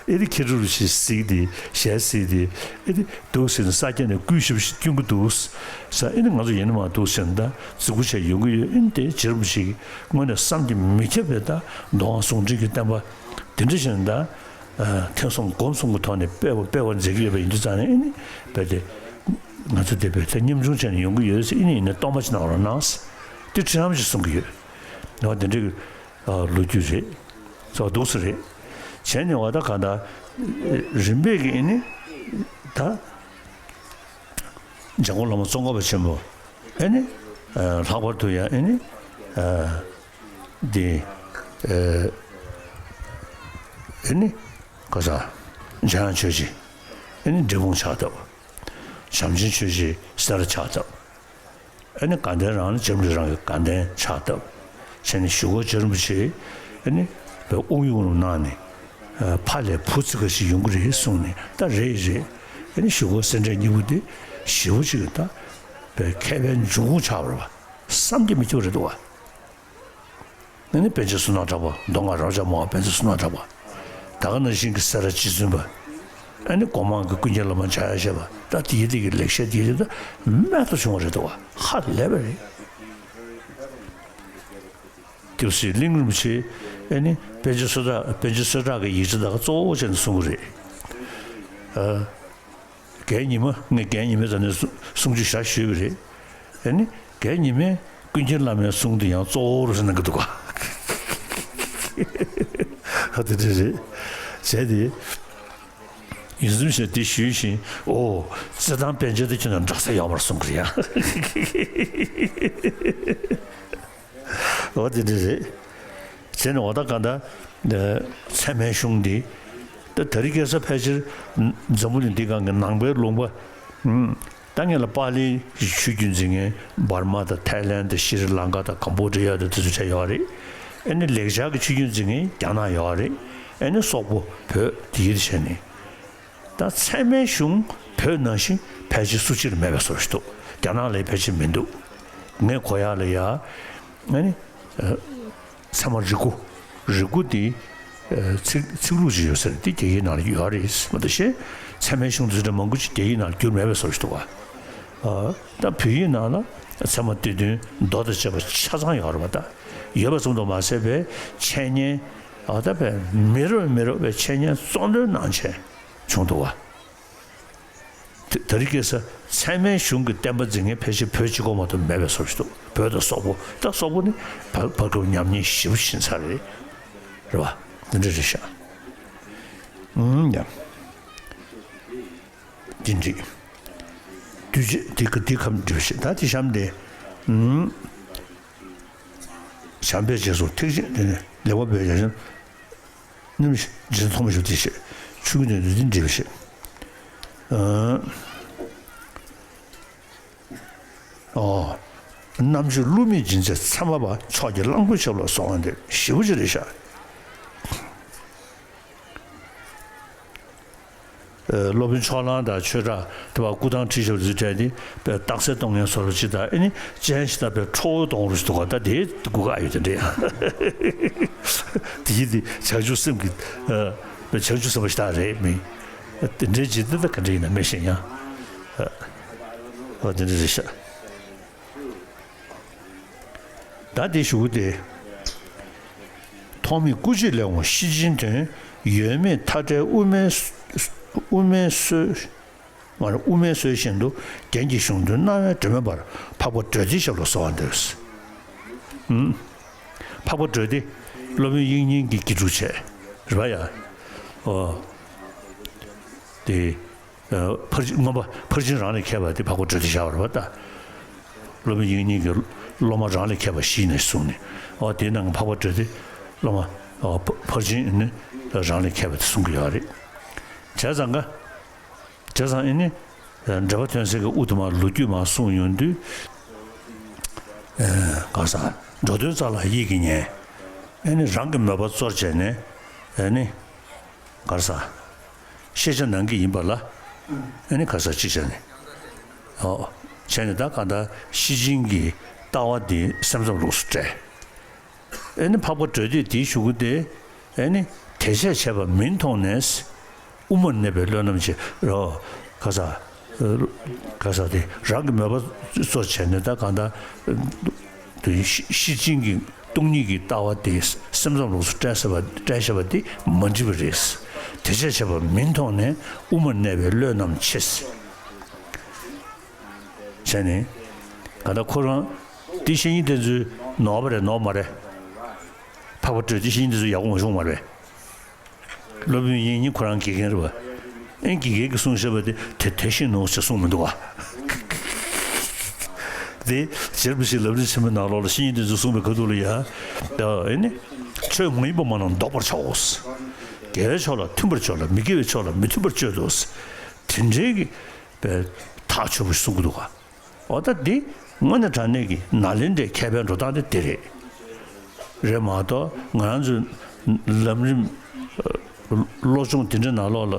ཨེ་ནི་མཁས་གྲུབ་རིན་པོ་ཆེ་གཟིགས་ཏེ་ཞལ་གཟིགས་ཏེ་ཨེ་ནི་འདུག་ཟེར་ནས་ས་སྐྱ་ནས་སྐུའི་ཞབས་ཞུ་སྐྱོན་གྱི་འདུག་ཟེར། ཨེ་ནི་ང་ཚོ་ཡིན་ན་མ་འདུག་ཟེར་ནས་ད་རྫི་གུ་བྱས་ཡོང་གི་ཡོད། ཨེ་ནི་དེ་རྗེ་རིན་པོ་ཆེ་གིས་དངོས་གནས་བསམ་གྱིས་མི་ཁྱབ་པའི་ད་མདོ་སྔགས་ཟུང་འབྲེལ་གྱི་བསྟན་པ་དེ་འདྲ་ཞིག་ནས་ད་ཨ་ཐོས་བསམ་སྒོམ་གསུམ་གྱི་ཐོག་ནས་སྤེལ་བ་སྤེལ་བ་མཛད་ཀྱི་ཡོད་པ་ཡིན་དུས་ཙང་ནས་ཨེ་ནི་རྦད་དེ་ང་ཚོ་དེ་རྦད་དེ་ཉམ་ཆུང་བྱས་ནས་ཡོང་གི་ཡོད་ཟེར། ཨེ་ནི་ཡིན་ན་གཏོར་མ་ཅིག་གནང་རོགས་གནང་ཟེར། དེ་འཕྲིན་ལམ་ཞིག་གསུང་གི་ཡོད། ང་དེ་འདྲའི་ཨ་ལོ་རྒྱུས་རེད། ཚོ་འདུག་སེ་རེད། བྱས་ནས་བ་ད་ག་ད་རིམ་པས་ཀྱི་ཨེ་ནི་ད་འཇམ་མགོན་བླ་མ་ཙོང་ཁ་པ་ཆེན་པོ་ཨེ་ནི་ཨ་ལྷག་པར་དུ་ཡང་ཨེ་ནི་ཨ་འདི་ཨ་ཨེ་ནི་ག་ས་འཇམ་དབྱངས་ཆོས་རྗེ་ཨེ་ནི་འབྲས་སྤུངས་ཕྱག་བཏབ། བྱམས་ཆེན་ཆོས་རྗེ་སེ་ར་ཕྱག་བཏབ། ཨ་ནི་དགའ་ལྡན་རང་ལ་འཇམ་རི་རང་གི་དགའ་ལྡན་ཕྱག་བཏབ། བྱས་ནས་གཞུག་གུ་རྗེ་རིན་པོ་ཆེ་ཨ་ནི་བའི་དབུགས་དབྱུང་རུ་གནང་ནས་ཨ་ཕ་ལས་བུ་ཙི་ག་ཞིག་ཡོང་གི་རེད་གསུངས་ནས་ད་རེད་རེད། ཨ་ནི་གཞུག་གུ་སེ་འབྲས་གཉིས་པོ་དེ་ཞེ་པོ་ཅིག་ད་བའི་མཁས་པའི་འབྱུང་ཁུངས་ཆགས་པ་རེད་བ། བསམ་གྱིས་མི་ཁྱབ་རེད་འདུག་བ། ཨ་ནི་པཎ་ཆེན་བསོད་ནམས་གྲགས་པ་མདོ་སྔགས་རབ་འབྱམས་མང་བ་པཎ་ཆེན་བསོད་ནམས་གྲགས་པ། ད་ག་ནང་བཞིན་གྱི་སེ་ར་རྗེ་བཙུན་པ། ཨ་ནི་སྒོ་མང་གི་ཀུན་མཁྱེན་བླ་མ་འཇམ་དབྱངས་བཞད་པ་ད་དེའི་དེ་གི་ལེགས་བཤད་དེའི་དེ་ད་རྨད་དུ་བྱུང་བ་རེད་འདུག་བ། ཧ་ལས་པ་རེད། དེ་བཞིན་གླིང་རིན་པོ་ཆེ་ཨ་ནི་པཎ་ཆེན་བསོད་གྲགས་པཎ་ཆེན་བསོད་གྲགས་ཀྱི་ཡིག་ཆ་དག་གཙོ་བོ་བྱས་ནས་གསུང་གི་རེད། ཨ། རྒན་ཉི་མ་ངས་རྒན་ཉི་མའི་རྩ་ནས་གསུང་ཆོས་ཞེ་དྲག་ཞུས་པ་རེད། ཨ་ནི་རྒན་ཉི་མས་ཀུན་མཁྱེན་བླ་མའི་གསུང་དེ་ཡང་གཙོ་བོ་རུ་གནང་གི་འདུག་ག་ཨ་དེ་འདྲ་རེད། བྱས་ བྱས་ཏེ། ཡིད་ཚིམ་ཞིག་དེ་ཞུས་ཤིང་། ཨོ། རྩེད་ཐང་པཎ་ཆེན་དེ་ཁྱོད་དང་འདྲ་ས་ཡོད་མ་རེད་གསུང་གི་རེད་ཡ། འོ་དེ་འདྲ་རེད། བྱས་ནས་འོ་ད་ག་ད། ཚད་མའི་གཞུང་འདི། ད་དེ་རིང་ཁ་སང་ཕལ་ཆེར་འཛམ་བུ་གླིང་འདི་སྒང་གི་ནང་པའི་ལུང་པ། ད་ངེད་ལ་པཱ་ལིའི་ཆོས་བརྒྱུད་འཛིན་མཁན་འབར་མ་དང་ཐའི་ལན་དང་ཤྲི་ལང་ཀ་དང་ཀམ་བོ་ཌི་ཡ་དང་དེ་ཚོ་བྱས་ཡོད་རེད། ཨ་ནི་ལེགས་སྦྱར་གྱི་ཆོས་བརྒྱུད་འཛིན་མཁན་རྒྱ་ནག་ཡོད་རེད། ཨ་ནི་སོག་པོ་བོད་དེ་ཡིད་བྱས་ནས། ད་ཚད་མའི་གཞུང་བོད་ནང་བཞིན་ཕལ་ཆེར་སུ་གཅིག་ལ་མེད་པའི་བཟོ་ཞིག་འདུག་རྒྱ་ནག་ལ་ཕལ་ཆེར་མི་འདུག་ངས་གོ་ཡག་ལ་ཡ། ཨ་ནི། ཚད་མ་རིགས་དགུ། རིགས་དགུ་དེ། ཚིག་ཚིག་ལྷུག་ཅིག་ཡོད་ཟེར་དེ་རྒྱ་ཡིག་ནང་ལ་ཡོད་རེད་མ་གཏོགས་ཤེས། ཚད་མའི་གཞུང་དེ་འདྲ་མང་པོ་ཅིག་རྒྱ་ཡིག་ནང་ལ་བསྒྱུར་མེད་པའི་བཟོ་ཞིག་འདུག་བ། ད་བོད་ཡིག་ནང་ལ་ཚད་མ་སྡེ་བདུན་མདོ་དང་བཅས་པ་ཆ་ཚང་ཡོད་རེད་བ། ད་ཡོད་པ་ཙམ་དུ་མ་ཟད་པའི་འཆད་ཉན། ཨ་ད་བས་མི་རབས་མི་རབས་པའི་འཆད་ཉན་གཙོ་འདོན་གནང་མཁན་བྱུང་འདུག་བ། དེ་དེ་རིང་ཁ་སང་ཚད་མའི་གཞུང་གི་བསྟན་པ་འཛིན་མཁན་ཕལ་ཆེར་བོད་གཅིག་པོ་མ་གཏོགས་མེད་པའི་བཟོ་ཞིག་འདུག་བོད་དང་སོག་པོ། ད་སོག་པོ་ནི་བར་བར་སྐབས་ཉམས་ཉེས་ཞེ་པོ་ཕྱིན་ཚར་རེད། རེད་བ། འདི་འདྲ་རེད་ཤག་ཨུམ་ཡ། འདི་འགྲིག་དུས་ཆེན་འདི་ག་འདི་གམ་འགྲིག་ཤག་ད་དེ་གཤམ་དེ། ཨུམ། བྱམས་པའི་རྗེས་སུ་ཐེག་ཆེན་དེ་ནི་ལེགས་པར་འབད་བྱ་ཞིང་། ནམ་རྗེས་ཐོགས་མེད་ཞུ་སྟེ་ཞེས། ཆོས་ཀུན་དོན་དུ་འདི་འདྲི་བ་ཞེས། ཨོ། རྣམ་དཔྱོད་བསླུ་མེད་སྦྱིན་སྲེག་ཚད་མ་པ། མཆོག་གི་གླང་པོ་ཆེ་ལ་གསོལ་བ་འདེབས། ཞེ་པོ་ཅིག་རེད་ཤག་སློབ་དཔོན་ཕྱོགས་གླང་དང་ཆོས་གྲགས་དེ་བ་སྐུ་ཐང་ཁྲིད་ཞབས་ཟིག་གྲས་དེ་རྟགས་གསལ་གཏོང་མཁན་བཟོ་འདྲ་ཅིག་དང་། ཨེ་ནི་སྤྱན་ཞིག་ད་པའི་ཁྲོ་བོ་གཏོང་རུ་ཞིག་འདུག་ག་ད་དེའི་སྒུག་ག་ཡོད་དེ་འདྲ། དེ་ཡིན་དེ་བྱང་ཆུབ་སེམས་ཀྱི་བྱང་ཆུབ་སེམས་དཔའ་ཞིག་ད་རེད་མིན། དེ་འདྲའི་ཇི་ལྟར་ད་ག་འདྲ་ཡིན་ན་མི་ཤེས་ཡང་། ཨ་དེ་འདྲ་རེད་ཤག་ད་དེ་ཞུ་གི་དེ། ཐོགས་མེད་སྐུ་མཆེད་ལས་འོངས་ཤེར་ཕྱིན་དོན། ཡོད་མེད་མཐའ་བྲལ་དབུ་མའི་དབུ་མའི་སྲོལ། མ་རེད། དབུ་མའི་སྲོལ་བཞིན་དུ། རྒྱན་གྱི་གཞུང་དོན་སྣང་བས་སྒྲོན་མེ་འབར། འཕགས་པ་གྲོལ་སྡེའི་ཞབས་ལ་གསོལ་བ་འདེབས། ཨུམ། འཕགས་པ་གྲོལ་སྡེ། སློབ་དཔོན་དབྱིག་གཉེན་གྱི་དགེ་ཕྲུག་བྱས། རེད་པ་ཡ། ཨོ། དེ། ཕར་ཕྱིན་མངོན་པ་ཕར་ཕྱིན་རང་ལས་མཁས་པ་དེ་འཕགས་པ་གྲོལ་སྡེ་བཞག་པ་རེད་པ་ད། སློབ་དཔོན་དབྱིག་གཉེན་གྱི་སློབ་མ་རང་ལས་མཁས་པ་བཞི་ནས་གསུངས་ནས། ཨོ་དེའི་ནང་གི་འཕགས་པ་གྲོལ་སྡེ་སློབ་མ། ཨོ་ཕ་ཕར་ཕྱིན་ནི་རང་ལས་མཁས་པ་དེ་གསུང་གི་ཡོད་རེད། བྱས་ཙང་ཀ། བྱས་ཙང་ཨེ་ནི། འགྲེལ་པ་ཐོན་སའི་གི་དབུ་དུ་མ་ལོ་རྒྱུས་མ་གསུངས་ཡོང་དུས། གང་ཟག་འགྲོ་དོན་རྩ་ལ་ཡིད་ཀྱིས་ཉན། ཨེ་ནི་རང་གི་མོས་པ་གཙོར་བྱས་ནས། ཨེ་ནི། ག་རེ་ཟ། ཤེས་བྱ་ནང་གི་ཡིན་པ་ལ། ཨེ་ནི་ག་རེ་ཟ་གཅིག་བྱས་ནས། ཨོ། བྱས་ནས་ད་གང་ལྟར་ཤེར་ཕྱིན་གྱི་ལྟ་བ་འདི་སེམས་ཙམ་ལུགས་སུ་བཀྲལ། ཨེ་ནི་འཕགས་པ་གྲོལ་སྡེས་འདི་ཞུ་གི་དེ། ཨེ་ནི་དེ་བྱས་བྱས་པ་མིན་མཐོང་ནས། དབུ་མར་གནས་པའི་བློས་རྣམ་ཕྱེ་རོ། ག་རེ་ཟ། ག་རེ་ཟ་དེ་རང་གི་མོས་པ་གཙོར་བྱས་ནས་ད་གང་ལྟར། དེ་ཤེར་ཕྱིན་གྱི་སྟོང་ཉིད་ཀྱི་ལྟ་བ་དེ་སེམས་ཙམ་ལུགས་སུ་བཀྲལ་ཟེར་བ་བཀྲལ་བཞག་པ་དེ་མ་འགྲིག་པ་རེད། དེ་བྱས་བྱས་པ་མིན་མཐོང་ནས་དབུ་མར་གནས་པའི་བློས་རྣམ་ཕྱེ། བྱས་ནས། ག་ད་ཁོ་རང་དེ་བཤེས་གཉེན་དེ་ཚོའི་ནོར་བ་རེད་ནོར་མ་རེད། འཕགས་པ་གྲོལ་སྡེ་བཤེས་གཉེན་དེ་ཚོ་ཡག་པོ་མ་བྱུང་བ་རེད། སློབ་དཔོན་དབྱིག་གཉེན་ཁོ་རང་དགེ་རྒན་རེད་པ། ཨེ་དགེ་རྒན་གྱིས་གསུངས་བཞག་པ་དེ་དེ་དེ་བཞིན་ནོ་ཞེས་གསུངས་མི་འདུག་ག་དེ་རྗེ་རིན་པོ་ཆེའི་ལམ་རིམ་ཆེན་མོའི་ནང་ལོགས་ལ་བཤེས་གཉེན་དེ་ཚོས་གསུངས་པའི་ཁ་ཐུག་ལ་ཡ། ཨེ་ནི། ཆོས་མ་ཡིན་པ་མ་རྣམས་བཟློག་པར་བྱའོ། དགེ་བའི་ཕྱོགས་ལ་མཐུན་པར་སྤྱོད་ལ། མི་དགེ་བའི་ཕྱོགས་ལ་མི་མཐུན་པར་སྤྱོད་དོ། དེ་འདྲའི་གི་པའི་ཐག་ཆོད་པོ་གསུང་གི་འདུག་ག་འོ་ད་འདི་དངོས་གནས་དྲང་གནས་ཀྱི་ནཱ་ལེནྡྲའི་མཁས་པའི་འགྲོ་སྟངས་དེ་འདི་རེད། རེད་མ་གཏོགས་ང་རང་ཚོའི་ལམ་རིམ། བློ་སྦྱོང་དེ་འདྲའི་ནང་ལོགས་ལ་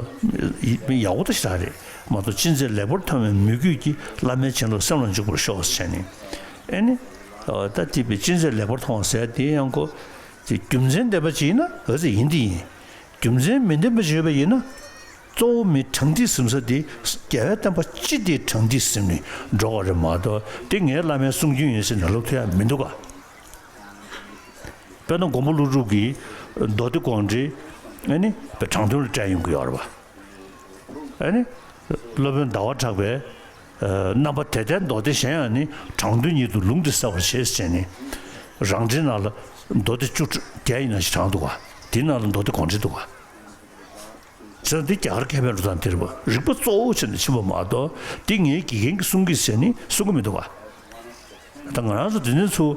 ཡག་པོ་ད་ཞེ་དྲག་རེད་མ་གཏོགས་ཅི་མཛད་ལེགས་པར་མཐོང་བའི་མོས་གུས་ཀྱིས། བླ་མའི་བྱིན་རླབས་སེམས་ལ་འཇུག་པར་ཤོག་ཟེར་ནས། ཨེ་ནི། ད་དེ་བས་ཅི་མཛད་ལེགས་པར་མཐོང་བ་ཟེར་དེ་ཡང་ཁོ། རྒྱུ་མཚན་ལྡན་པ་ཅིག་ཡིན་ན་འོ་ཙི་ཡིན་དེ་ཡིན། རྒྱུ་མཚན་མི་ལྡན་པ་ཞིག་ཡོད་པ་ཡིན་ན། གཙོ་བོ་མི་དྲང་ཐིག་ཟིན་ས་དེ་རྒྱལ་བའི་བསྟན་པ་སྤྱི་དེ་དྲང་ཐིག་ཟིན་ནས་འགྲོ་བ་རེད་མ་གཏོགས་དེ་ངའི་བླ་མའི་གསུང་རྒྱུན་ཡིན་ཟེར་ནས་ལབ་ཐུབ་ཡ་མི་འདུག་ག་དཔེར་ན་མགོན་པོ་ཀླུ་སྒྲུབ་ཀྱིས་མདོ་སྡེ་དགོངས་འགྲེལ་ཨ་ནི་དྲང་དོན་ལ་བཀྲལ་ཡོང་གི་ཡོད་རེད་པ། ཨ་ནི་སློབ་དཔོན་ཟླ་བ་གྲགས་པས་རྣམ་པ་དེ་ལྟར་མདོ་སྡེ་གཞན་ཡང་ནི། དྲང་དོན་ཉིད་དུ་ལུང་འདི་གསལ་བར་བྱེད་ཟེར་ནས། རང་འགྲེལ་ནང་ལ་མདོ་སྡེ་བཅུ་བརྒྱད་ཡིན་ན་ཞིག་དྲངས་འདུག་ག་དེའི་ནང་ལ་མདོ་སྡེ་དགོངས་འགྲེལ་འདུག་ག་ཟེར་ན་འདི་རྒྱ་གར་མཁས་པའི་འགྲོ་སྟངས་དེ་རེད་པ། རིག་པ་གཙོ་བོ་བྱས་ནས་ཕྱིན་པ་མ་གཏོགས་འདི་ངའི་དགེ་རྒན་གྱིས་གསུང་གི་ཟེར་ནས་གསུང་གི་མི་འདུག་ག། ད་ང་རང་ཚོ་དེ་ནས་ཚུར་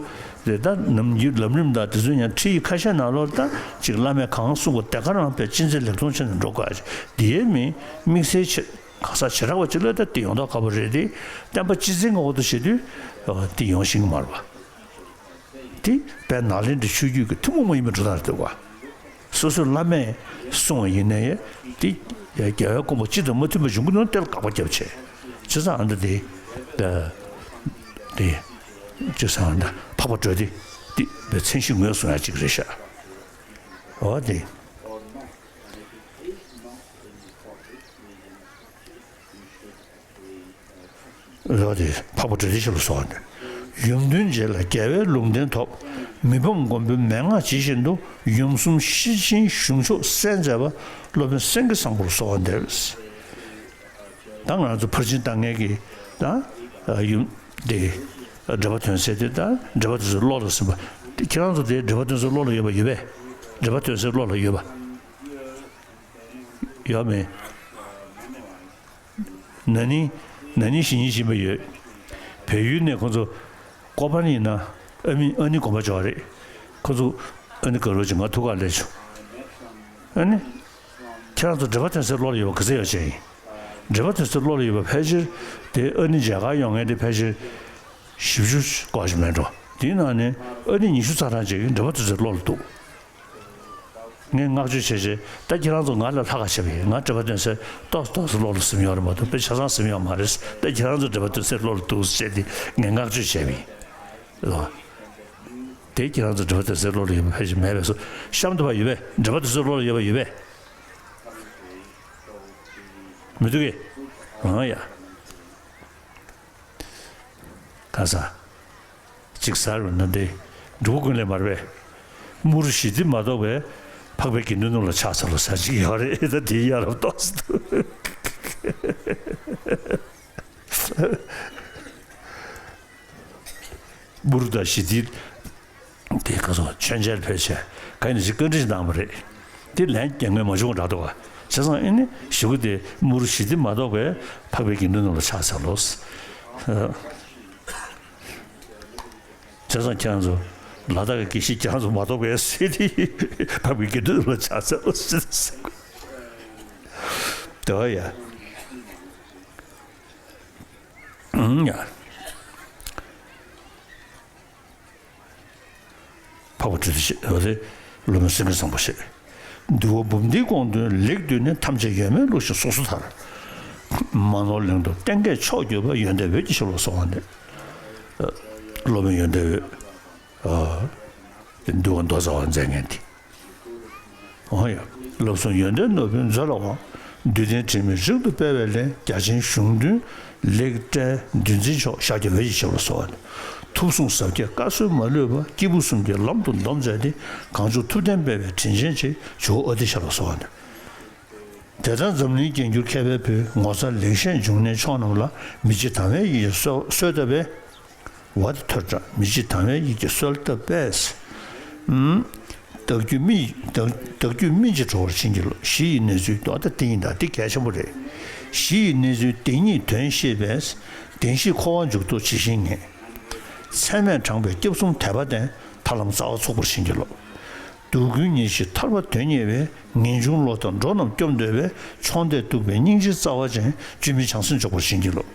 རེད། ད་ནམ་རྒྱུན་ལམ་རིམ་དང་དེ་ཚོ་ཡང་ཁྲིད་ཡིག་ཁ་ཤས་ནང་ལོགས་ད་ཅིག་བླ་མས་གང་གསུངས་པ་དེ་ག་རང་དཔེ་ཅི་མཛད་ལེགས་མཐོང་བྱས་ནས་འགྲོ་དགོས། དེའི་མིན་དམིགས་བསལ་ཆེ་གང་ཟག་བྱེ་བྲག་པ་ཅིག་ལ་ད་དེ་ཡོང་མདོག་ཁ་པོ་རེད་དེ། བསྟན་པ་སྤྱི་བཙན་གྱི་འོག་ཏུ་བྱེད་དུས་དེ་ཡོང་ཤེས་ཀྱི་མ་རེད་པ། དེ་དཔལ་ནཱ་ལེནྡྲའི་ཆོས་བརྒྱུད་ཀྱི་ཐུན་མོང་མ་ཡིན་པའི་འགྲོ་སྟངས་རེད་འདུག་ག། སོ་སོའི་བླ་མས་གསུངས་པ་ཡིན་ནའི་དེ་རྒྱལ་བའི་དགོངས་པ་སྤྱི་དང་མ་མཐུན་པ་འབྱུང་གི་འདུག་ན་དེ་ལ་དགག་པ་བརྒྱབ་བྱས། བྱས་ཙང་ཨ་འདྲ་དེ་དེ་བྱས་ཙང་ཨ་འདྲ་འཕགས་པ་གྲོལ་སྡེ་དེ་བའི་མཚན་གཞི་ངོས་བཟུང་ཡ་གཅིག་རེད་ཤག། འོ་དེ། རོ་དེ་འཕགས་པ་གྲོལ་སྡེ་ཞབས་ལ་གསོལ་བ་འདེབས། ཡུམ་བདུན་རྗེ་ལ་རྒྱལ་བའི་ལུང་བསྟན་ཐོབ། མི་ཕམ་མགོན་པོའི་མན་ངག་ཇི་བཞིན་དུ། ཡུམ་གསུམ་ཤེར་ཕྱིན་གཞུང་ཕྱོགས་གསལ་མཛད་པ། སློབ་དཔོན་སེང་གེ་བཟང་པོར་གསོལ་བ་འདེབས། ད་ང་རང་ཚོ་ཕར་ཕྱིན་བཏང་མཁན་གྱི་ད་ཡུམ་དེ་འགྲེལ་པ་དོན་གསལ་དེ་ད་འགྲེལ་པ་དེ་ཚོ་ཀློག་ལ་ཟིན་པ། དེ་ཁྱེད་རང་ཚོ་དེ་འགྲེལ་པ་དོན་གསལ་ཀློག་ལ་ཡོད་པ་ཡོད་པས། འགྲེལ་པ་དོན་གསལ་ཀློག་ལ་ཡོད་པ། ཡོད་མེད། ན་ནིང་ན་ནིང་གཞེས་ནིང་ཕྱིན་པ་ཡོད། བལ་ཡུལ་ནས་ཁོང་ཚོ་ཀོ་པན་ཡིན་ན་ཨ་མི་ཨ་ནི་དགོན་པ་འབྱོར་བ་རེད། ཁོང་ཚོ་ཨ་ནི་དགའ་རོགས་ཀྱིས་ང་ཐུག་ག་སླེབས་བྱུང་། ཨ་ནི་ཁྱེད་རང་ཚོ་འགྲེལ་པ་དོན་གསལ་ཀློག་ལ་ཡོད་པ་ག་ཚོད་ཡོད་ཅེས་ཡིན། འགྲེལ་པ་དོན་གསལ་ཀློག་ལ་ཡོད་པ་ཕལ་ཆེར་དེ་ཨ་ནི་མཇལ་ཁ་ཡོང་མཁན་དེ་ཕལ་ཆེར་བཞི་བཅུ་སྐོར་ཞིག་མེད་འགྲོ། དེའི་ནང་ནས་ཨ་ནི་ཉི་ཤུ་རྩ་གྲངས་ཅིག་འགྲེལ་པ་དོན་གསལ་ཀློག་ལ་འདུག། ངས་བསྔགས་བརྗོད་བྱས་རྗེས་ད་ཁྱེད་རང་ཚོ་ང་ལས་ལྷག་ག་བྱས་པ་ཡིན། ང་འགྲེལ་པ་དོན་གསལ་ཏོག་ཙམ་ཏོག་ཙམ་ཀློག་ལ་ཟིན་ཡོད་རེད་མ་གཏོགས་དཔེ་ཆ་ཚང་ཟིན་ཡོད་མ་རེད། ད་ཁྱེད་རང་ཚོ་འགྲེལ་པ་དོན་གསལ་ཀློག་ལ་འདུག་ཟེར་ཏེ་ངས་བསྔགས་བརྗོད་བྱས་པ་ཡིན། ལོ། དེ་ཁྱེད་རང་ཚོ་འགྲེལ་པ་དོན་གསལ་ཀློག་ལ་ཡོད་པ་ཕལ་ཆེར་མེད་པས་སོ། གཤམ་དུ་བ་ཡོད་པས། འགྲེལ་པ་དོན་གསལ་ཀློག་ལ་ཡོད་པ་ཡོད་པས། མི་འདུག་གས། ཨང་ཡ། ག་ས། གཅིག་ཟེར་བ་ན་འདི་འབྲུག་པ་ཀུན་ལེགས་མ་རེད་པས། དམུ་རུ་ཞི་བདེ་མ་གཏོགས་པའི་འཕགས་པའི་དགེ་འདུན་རྣམས་ལ་ཕྱག་འཚལ་ལོ་ཟེར་གཅིག་ཡོད་རེད། ད་དེའི་ཡ་རབས་ཏོག་ཙམ་འདུག། དམུ་རུ་དང་ཞི་བདེ་དེ་ག་སོ་མཆོད་མཇལ་ཕེབས་བྱས་ག་ཡིན་ཞིག་བཀའ་འདྲི་ཞིག་གནང་བ་རེད། དེ་ལན་རྒྱག་མཁན་མ་བྱུང་བ་འདྲ་འདུག་ག། བྱས་ཙང་ཨེ་ནི་ཞུ་གི་དེ་དམུ་རུ་ཞི་བདེ་མ་གཏོགས་པའི་འཕགས་པའི་དགེ་འདུན་རྣམས་ལ་ཕྱག་འཚལ་ལོ། བྱས་ཙང་ཁྱེད་རང་ཚོ་ལ་དྭགས་ཀྱི་དགེ་བཤེས་ཁྱེད་རང་ཚོ་མ་གཏོགས་པའི་སྲིད་དེ་འཕགས་པའི་དགེ་འདུན་རྣམས་ལ་ཕྱག་འཚལ་ལོ་ཟེར་ཟེར་གི། དེ་བ་ཡ། ཨང་ཡ། འཕགས་པ་སྤྲུལ་ཏེ་བཤད་པ་རེད། སློབ་དཔོན་སེང་གེ་བཟང་པོ་བཤད། འདུལ་བ་འབུམ་སྡེའི་དགོངས་དོན་ལེགས་བསྡུས་ནས། ཐམས་ཅད་ཡོད་མེད་བླུགས་ཤིང་གཟུགས་སུ་དར། མ་ནོར་ལིང་ཏོག་ལྟེང་ཀས་མཆོག་གྱུར་པ། ཡོན་ཏན་འོད་ཀྱི་ཞབས་ལ་གསོལ་བ་འདེབས། སློབ་དཔོན་ཡོན་ཏན་འོད། འདུལ་བ་མདོ་རྩ་བ་མཛད་མཁན་དེ། འོ་ཡ། བསླབ་གསུམ་ཡོན་ཏན་ནོར་བུའི་མཛོད་ལ་དབང་། འདུལ་བསྟན་དྲི་མེད་རིང་དུ་སྤེལ་བའི་ལས། རྒྱ་ཆེན་གཞུང་དོན་ལེགས་བཀྲལ་འདུལ་འཛིན་མཆོག། ཤཱཀྱ་འོད་ཀྱི་ཞབས་ལ་གསོལ་བ་འདེབས། ཐུགས་གསུང་ཟབ་རྒྱས་བཀའ་སྲོལ་མ་ལུས་པ། སྐྱེས་བུ་གསུམ་གྱི་ལམ་དུ་འདོམས་མཛད་དེ། གངས་ལྗོངས་ཐུབ་བསྟན་སྤེལ་བའི་དྲིན་ཅན་ཆེ། ཇོ་བོ་ཨ་ཏི་ཞབས་ལ་གསོལ་བ་འདེབས། དེ་ལྟར་འཛམ་གླིང་རྒྱན་གྱུར་མཁས་པའི་བུ། ངོ་མཚར་ལེགས་བཤད་འབྱུང་གནས་མཆོག་རྣམས་ལ། མི་ཕྱེད་དང་བའི་ཡིད་ཀྱིས་གསོལ་གསོལ་བཏབ་པས། ཝ་དེ་ཐོར་ཏྲ། མི་ཕྱེད་དང་བའི་ཡིད་ཀྱིས་གསོལ་བཏབ་པས། ཨུམ། བདག་རྒྱུད་སྨིན་བདག་བདག་རྒྱུད་སྨིན་བྱེད་གྲོལ་བར་བྱིན་གྱིས་རློབས། གཞི་ཡི་གནས་ཚུལ་མདོ་དང་དེ་ཉིད་དང་། འདི་གལ་ཆེན་པོ་རེད། གཞི་ཡི་གནས་ཚུལ་དེ་ཉིད་དོན་ཤེས་པས། བདེན་བཞིའི་འཁོར་བ་འཇུག་ལྡོག་ཇི་བཞིན་ངེས། ཚད་མས་དྲངས་པའི་སྐྱབས་གསུམ་དད་པ་ལྡན། ཐར་ལམ་རྩ་བ་ཚུགས་པར་བྱིན་གྱིས་རློབས། སྡུག་ཀུན་ཉེར་ཞིའི་ཐར་པ་དོན་གཉེར་བའི། ངེས་འབྱུང་བློ་ལྟར་འགྲོ་རྣམས་སྐྱོབ་འདོད་པའི། མཆོག་ལྡན་གདུག་པའི་སྙིང་རྗེའི་རྩ་བ་ཅན། བཅོས་མིན་བྱང་སེམས་འཇོག་པར་བྱིན་གྱིས་རློབས།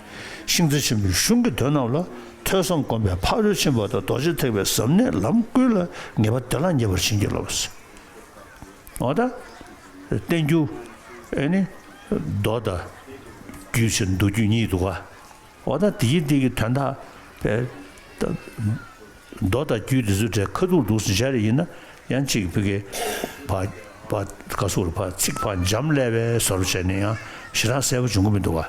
ཤིང་རྩ་ཆེན་པོའི་གཞུང་གི་དོན་རྣམས་ལ། ཐོས་བསམ་སྒོམ་པའི་ཕ་རོལ་ཕྱིན་པ་དང་། རྡོ་རྗེ་ཐེག་པའི་ཟབ་གནད་ལམ་ཀུན་ལ། ངེས་པ་བདེ་བླག་རྙེད་པར་བྱིན་གྱིས་རློབས། འོ་ད། བསྟན་འགྱུར་ཨེ་ནི་མདོ་དང་རྒྱུད་ཆེན་མདོ་རྒྱུད་གཉིས་འདུག་ག། འོ་ད་དེའི་འདི་གི་དོན་དག་པས་ད་མདོ་དང་རྒྱུད་འདི་ཚོའི་གྲས་ཁ་ཐུག་འདུག་སེ་མཇལ་རེ་ཡིན་ན་ཡང་གཅིག་ཕ་གི་ཕ་ཕ་ག་སུ་རུ་ཕ་ཚིག་ཕ་འཇམ་ཀླས་པའི་བཟོ་འདྲ་བྱས་ནས་ཡང་ཞེ་དྲག་གསལ་པོ་འབྱུང་གི་མི་འདུག་ག།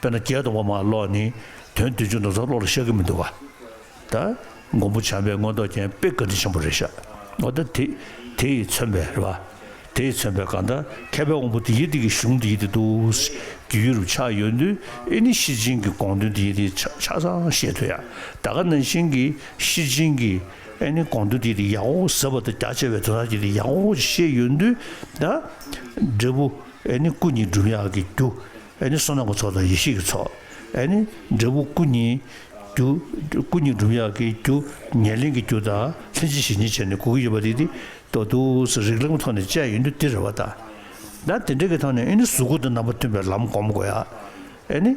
དཔེར་ན་བརྒྱད་སྟོང་པ་མར་ཀློག་ནི་དོན་བདུན་ཅུ་ནོར་ཚོགས་ཀློག་ལ་ཤར་གི་མི་འདུག་ག། ད་མགོན་པོ་བྱམས་པའི་མངོན་རྟོགས་རྒྱན་དཔེ་བཀའ་དྲིན་ཆེན་པོ་རེད་ཤག། འོ་ད་དེ་དེ་ཡིས་མཚོན་པའི་རེད་བ། དེ་ཡིས་མཚོན་པའི་གང་ལྟར་མཁས་པའི་དབང་པོ་དེ་ཡི་དེ་གི་གཞུང་དེ་ཡི་དེ་འདུག་རྒྱུ་ཡུལ་རུ་ཆགས་ཡོད་དུས་ཨེ་ནི་ཤེར་ཕྱིན་གྱི་དགོངས་དོན་དེ་ཡི་དེ་ཆ་ཆ་ཚང་ཤེས་ཐུབ་ཡ། ད་ག་ནང་བཞིན་གྱི་ཤེར་ཕྱིན་གྱི་ ཨེ་ནི་དགོངས་དོན་དེ་དེ་ཡག་པོ་ཟབ་པ་དང་རྒྱ་ཆེ་བའི་དོན་དག་དེ་དེ་ཡག་པོ་ཤེས་ཡོང་དུས་ད། འབྲས་བུ་ཨེ་ནི་སྐུ་གཉིས་འགྲུབ་ཡག་གི་རྒྱུ། ཨེ་ནི་བསོད་ནམས་ཀྱི་ཚོགས་དང་ཡེ་ཤེས་ཀྱི་ཚོགས། ཨེ་ནི་འབྲས་བུ་སྐུ་གཉིས་རྒྱུ། སྐུ་གཉིས་འགྲུབ་ཡག་གི་རྒྱུ། ཉེར་ལེན་གྱི་རྒྱུ་དང་ལྷན་ཅིག་བྱེད་ཉིད་བྱས་ནས་དགོས་ཀྱི་ཡོད་པ་དེ་དེ་ཏོག་ཏོག་ཙམ་རིགས་ལམ་ཐོག་ནས་དཔྱད་ཡོང་དུས་དེ་རེད་བ་ད། ད་དེ་འདྲ་གི་ཐོག་ནས་ཨེ་ནི་གཟུགས་སྐུ་དང་རྣམ་པ་མཐུན་པའི་ལམ་སྒོམ་དགོས་ཡ། ཨེ་ནི།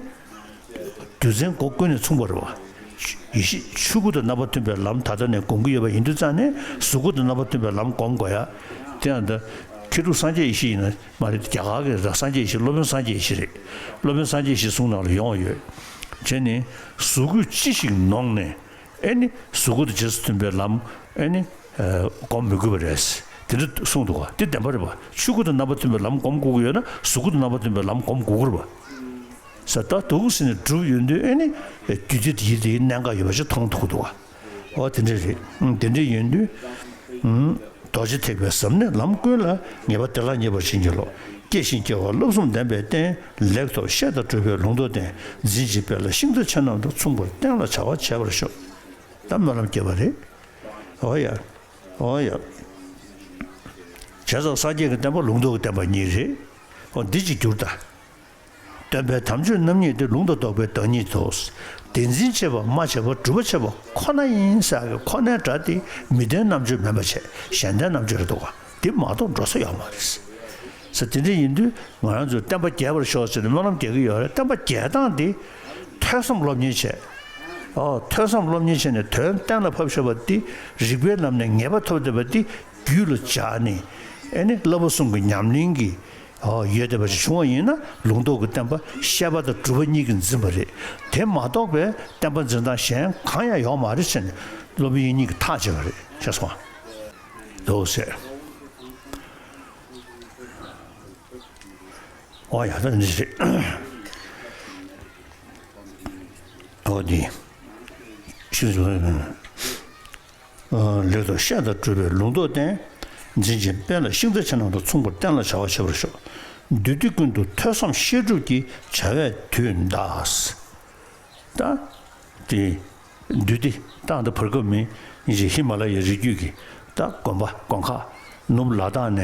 རྒྱུ་མཚན་སྒོ་ཀུན་ནས་མཚུངས་པ་རེད་བ། ཡེ་ཤེས་ཆོས་སྐུ་དང་རྣམ་པ་མཐུན་པའི་ལམ་ད་ལྟ་ནས་སྒོམ་གྱི་ཡོད་པ་ཡིན་དུས་ཙང་ནས་གཟུགས་སྐུ་དང་རྣམ་པ་མཐུན་པའི་ལམ་སྒོམ་དགོས་ཡ། དེ་ཡང་ད། མཁས་གྲུབ་སངས་རྒྱས་ཡེ་ཤེས་ཡིན་ན་མ་རེད། རྒྱ་གར་གྱི་ད་སངས་རྒྱས་ཡེ་ཤེས། སློབ་དཔོན་སངས་རྒྱས་ཡེ་ཤེས་རེད། སློབ་དཔོན་སངས་རྒྱས་ཡེ་ཤེས་གསུང་ནང་ལ་ཡོང་བ་ཡོད། བྱས་ནས་གཟུགས་སྐུས་ཅི་ཞིག་ནོངས་ནས། ཨེ་ནི་གཟུགས་སྐུ་དང་རྗེས་སུ་མཐུན་པའི་ལམ་ཨེ་ནི་སྒོམ་མི་དགོས་པ་རེད། དེ་འདྲ་གསུངས་འདུག་ག་དེ་བདེན་པ་རེད་པ། ཆོས་སྐུ་དང་རྣམ་པ་མཐུན་པའི་ལམ་སྒོམ་དགོས་ཀྱི་ཡོད་ན་གཟུགས་སྐུ་དང་རྣམ་པ་མཐུན་པའི་ལམ་སྒོམ་དགོས་ཀྱི་རེད་པ། ས་ད་འདུག་ཟེར་ནས་སྒྲུབ་ཡོང་དུས་ཨེ་ནི་རྒྱུད་སྡེ་དེའི་དེའི་གནད་འགག་ཡོད་པ་ཞིག་མཐོང་ཐུབ་ཀྱི་འདུག་ག་འོ་དེ་འདྲ་རེད། ཨང་དེ་འདྲ་ཡོང་དུས། ཨང་། རྡོ་རྗེ་ཐེག་པའི་ཟབ་གནད་ལམ་ཀུན་ལ། ངེས་པ་བདེ་བླག་རྙེད་པར་བྱིན་གྱིས་རློབས། སྐྱེ་ཞིང་སྐྱེ་བ་བསླབ་གསུམ་ལྡན་པའི་རྟེན། ལེགས་ཐོབ་བཤད་དང་སྒྲུབ་པའི་ལུང་རྟོགས་ལྡན། འཛིན་ཅིང་སྤེལ་ལ་ཤིང་རྟ་ཆེ་རྣམས་དང་། མཚུངས་པར་བསྟེན་ལ་བྱ་བ་བྱེད་པར་ཤོག་ད་སྨོན་ལམ་སྐྱེས་པ་རེད། འོ་ཡ། འོ་ཡ། བྱས་ཙང་སངས་རྒྱས་ཀྱི་བསྟན་པ་ལུང་རྟོགས་ཀྱི་བསྟན་པ་གཉིས་རེད། འོ་འདི་གཅིག་གྱུར་ད། སྟོན་པའི་དམ་ཆོས་རྣམ་གཉིས་ཏེ། ལུང་དང་རྟོགས་པའི་བདག་ཉིད་དོ། དེ་འཛིན་བྱེད་པ་སྨྲ་བྱེད་པ་སྒྲུབ་པ་བྱེད་པ་ཁོ་ན་ཡིན་ཟེར་གི་ཁོ་ནའི་སྒྲ་དེ་མི་ལྡན་རྣམ་དཔྱོད་མིན་པ་བྱས་གཞན་ལྡན་རྣམ་དཔྱོད་རེད་འདུག་ག་དེ་མ་གཏོགས་འགྲོ་ས་ཡོད་མ་རེད། ས་དེ་འདྲ་ཡིན་དུས་ང་རང་ཚོས་བསྟན་པ་རྒྱས་པར་ཤོག་ཟེར་ནས་སྨོན་ལམ་རྒྱག་གི་ཡོད་རེད། བསྟན་པ་རྒྱས་སྟངས་དེ་ཐོས་བསམ་སློབ་གཉེར་བྱས། ཨོ་ཐོས་བསམ་སློབ་གཉེར་བྱས་ནས་དོན་གཏན་ལ་ཕབ་ཤེས་པ་དེ་རིགས་པའི་ལམ་ནས་ངེས་པ་ཐོབ་བསྡད་པ་དེ་རྒྱུད་ལ་འཇགས་ནས་ཨེ་ནི་བསླབ་པ་གསུམ་གྱི་ཉམས་ལེན་གྱི། ཨོ་ཡོད་བསྡད་པ་ཞིག་བྱུང་བ་ཡིན་ན་ལུང་རྟོགས་ཀྱི་བསྟན་པ་བཤད་པ་དང་སྒྲུབ་པ་གཉིས་ཀྱིས་འཛིན་པ་རེད། དེ་མ་གཏོགས་པའི་བསྟན་པ་འཛིན་སྟངས་གཞན་གང་ཡང་ཡོད་མ་རེད་ཟེར་ནས་སློབ་དཔོན་དབྱིག་གཉེན་གྱིས་ཐག་བཅད་པ་རེད། ཤེས་སོང་ཨ། འདུག་ཟེར། ཨོ་ཡ་ད་འདི་རེད། ཨོ་འདི། ཤིང་། ལེགས་ཐོབ་བཤད་དང་སྒྲུབ་པའི་ལུང་རྟོགས་ལྡན། འཛིན་ཅིང་སྤེལ་ལ་ཤིང་རྟ་ཆེ་རྣམས་དང་། མཚུངས་པར་བསྟེན་ལ་བྱ་བ་བྱེད་པར་ཤོག་འདུས་སྡེ་ཀུན་ཏུ་ཐོས་བསམ་བཤད་སྒྲུབ་ཀྱི། བྱ་བས་དུས་འདའ། ད་དེ་འདུས་སྡེ་ད་ད་བར་སྐབས་མི་ཉིན་ཞིག་ཧི་མ་ལ་ཡའི་རི་རྒྱུད་ཀྱི་ད་དགོན་པ་དགོན་ཁག་ནུབ་ལ་དྭགས་ནས་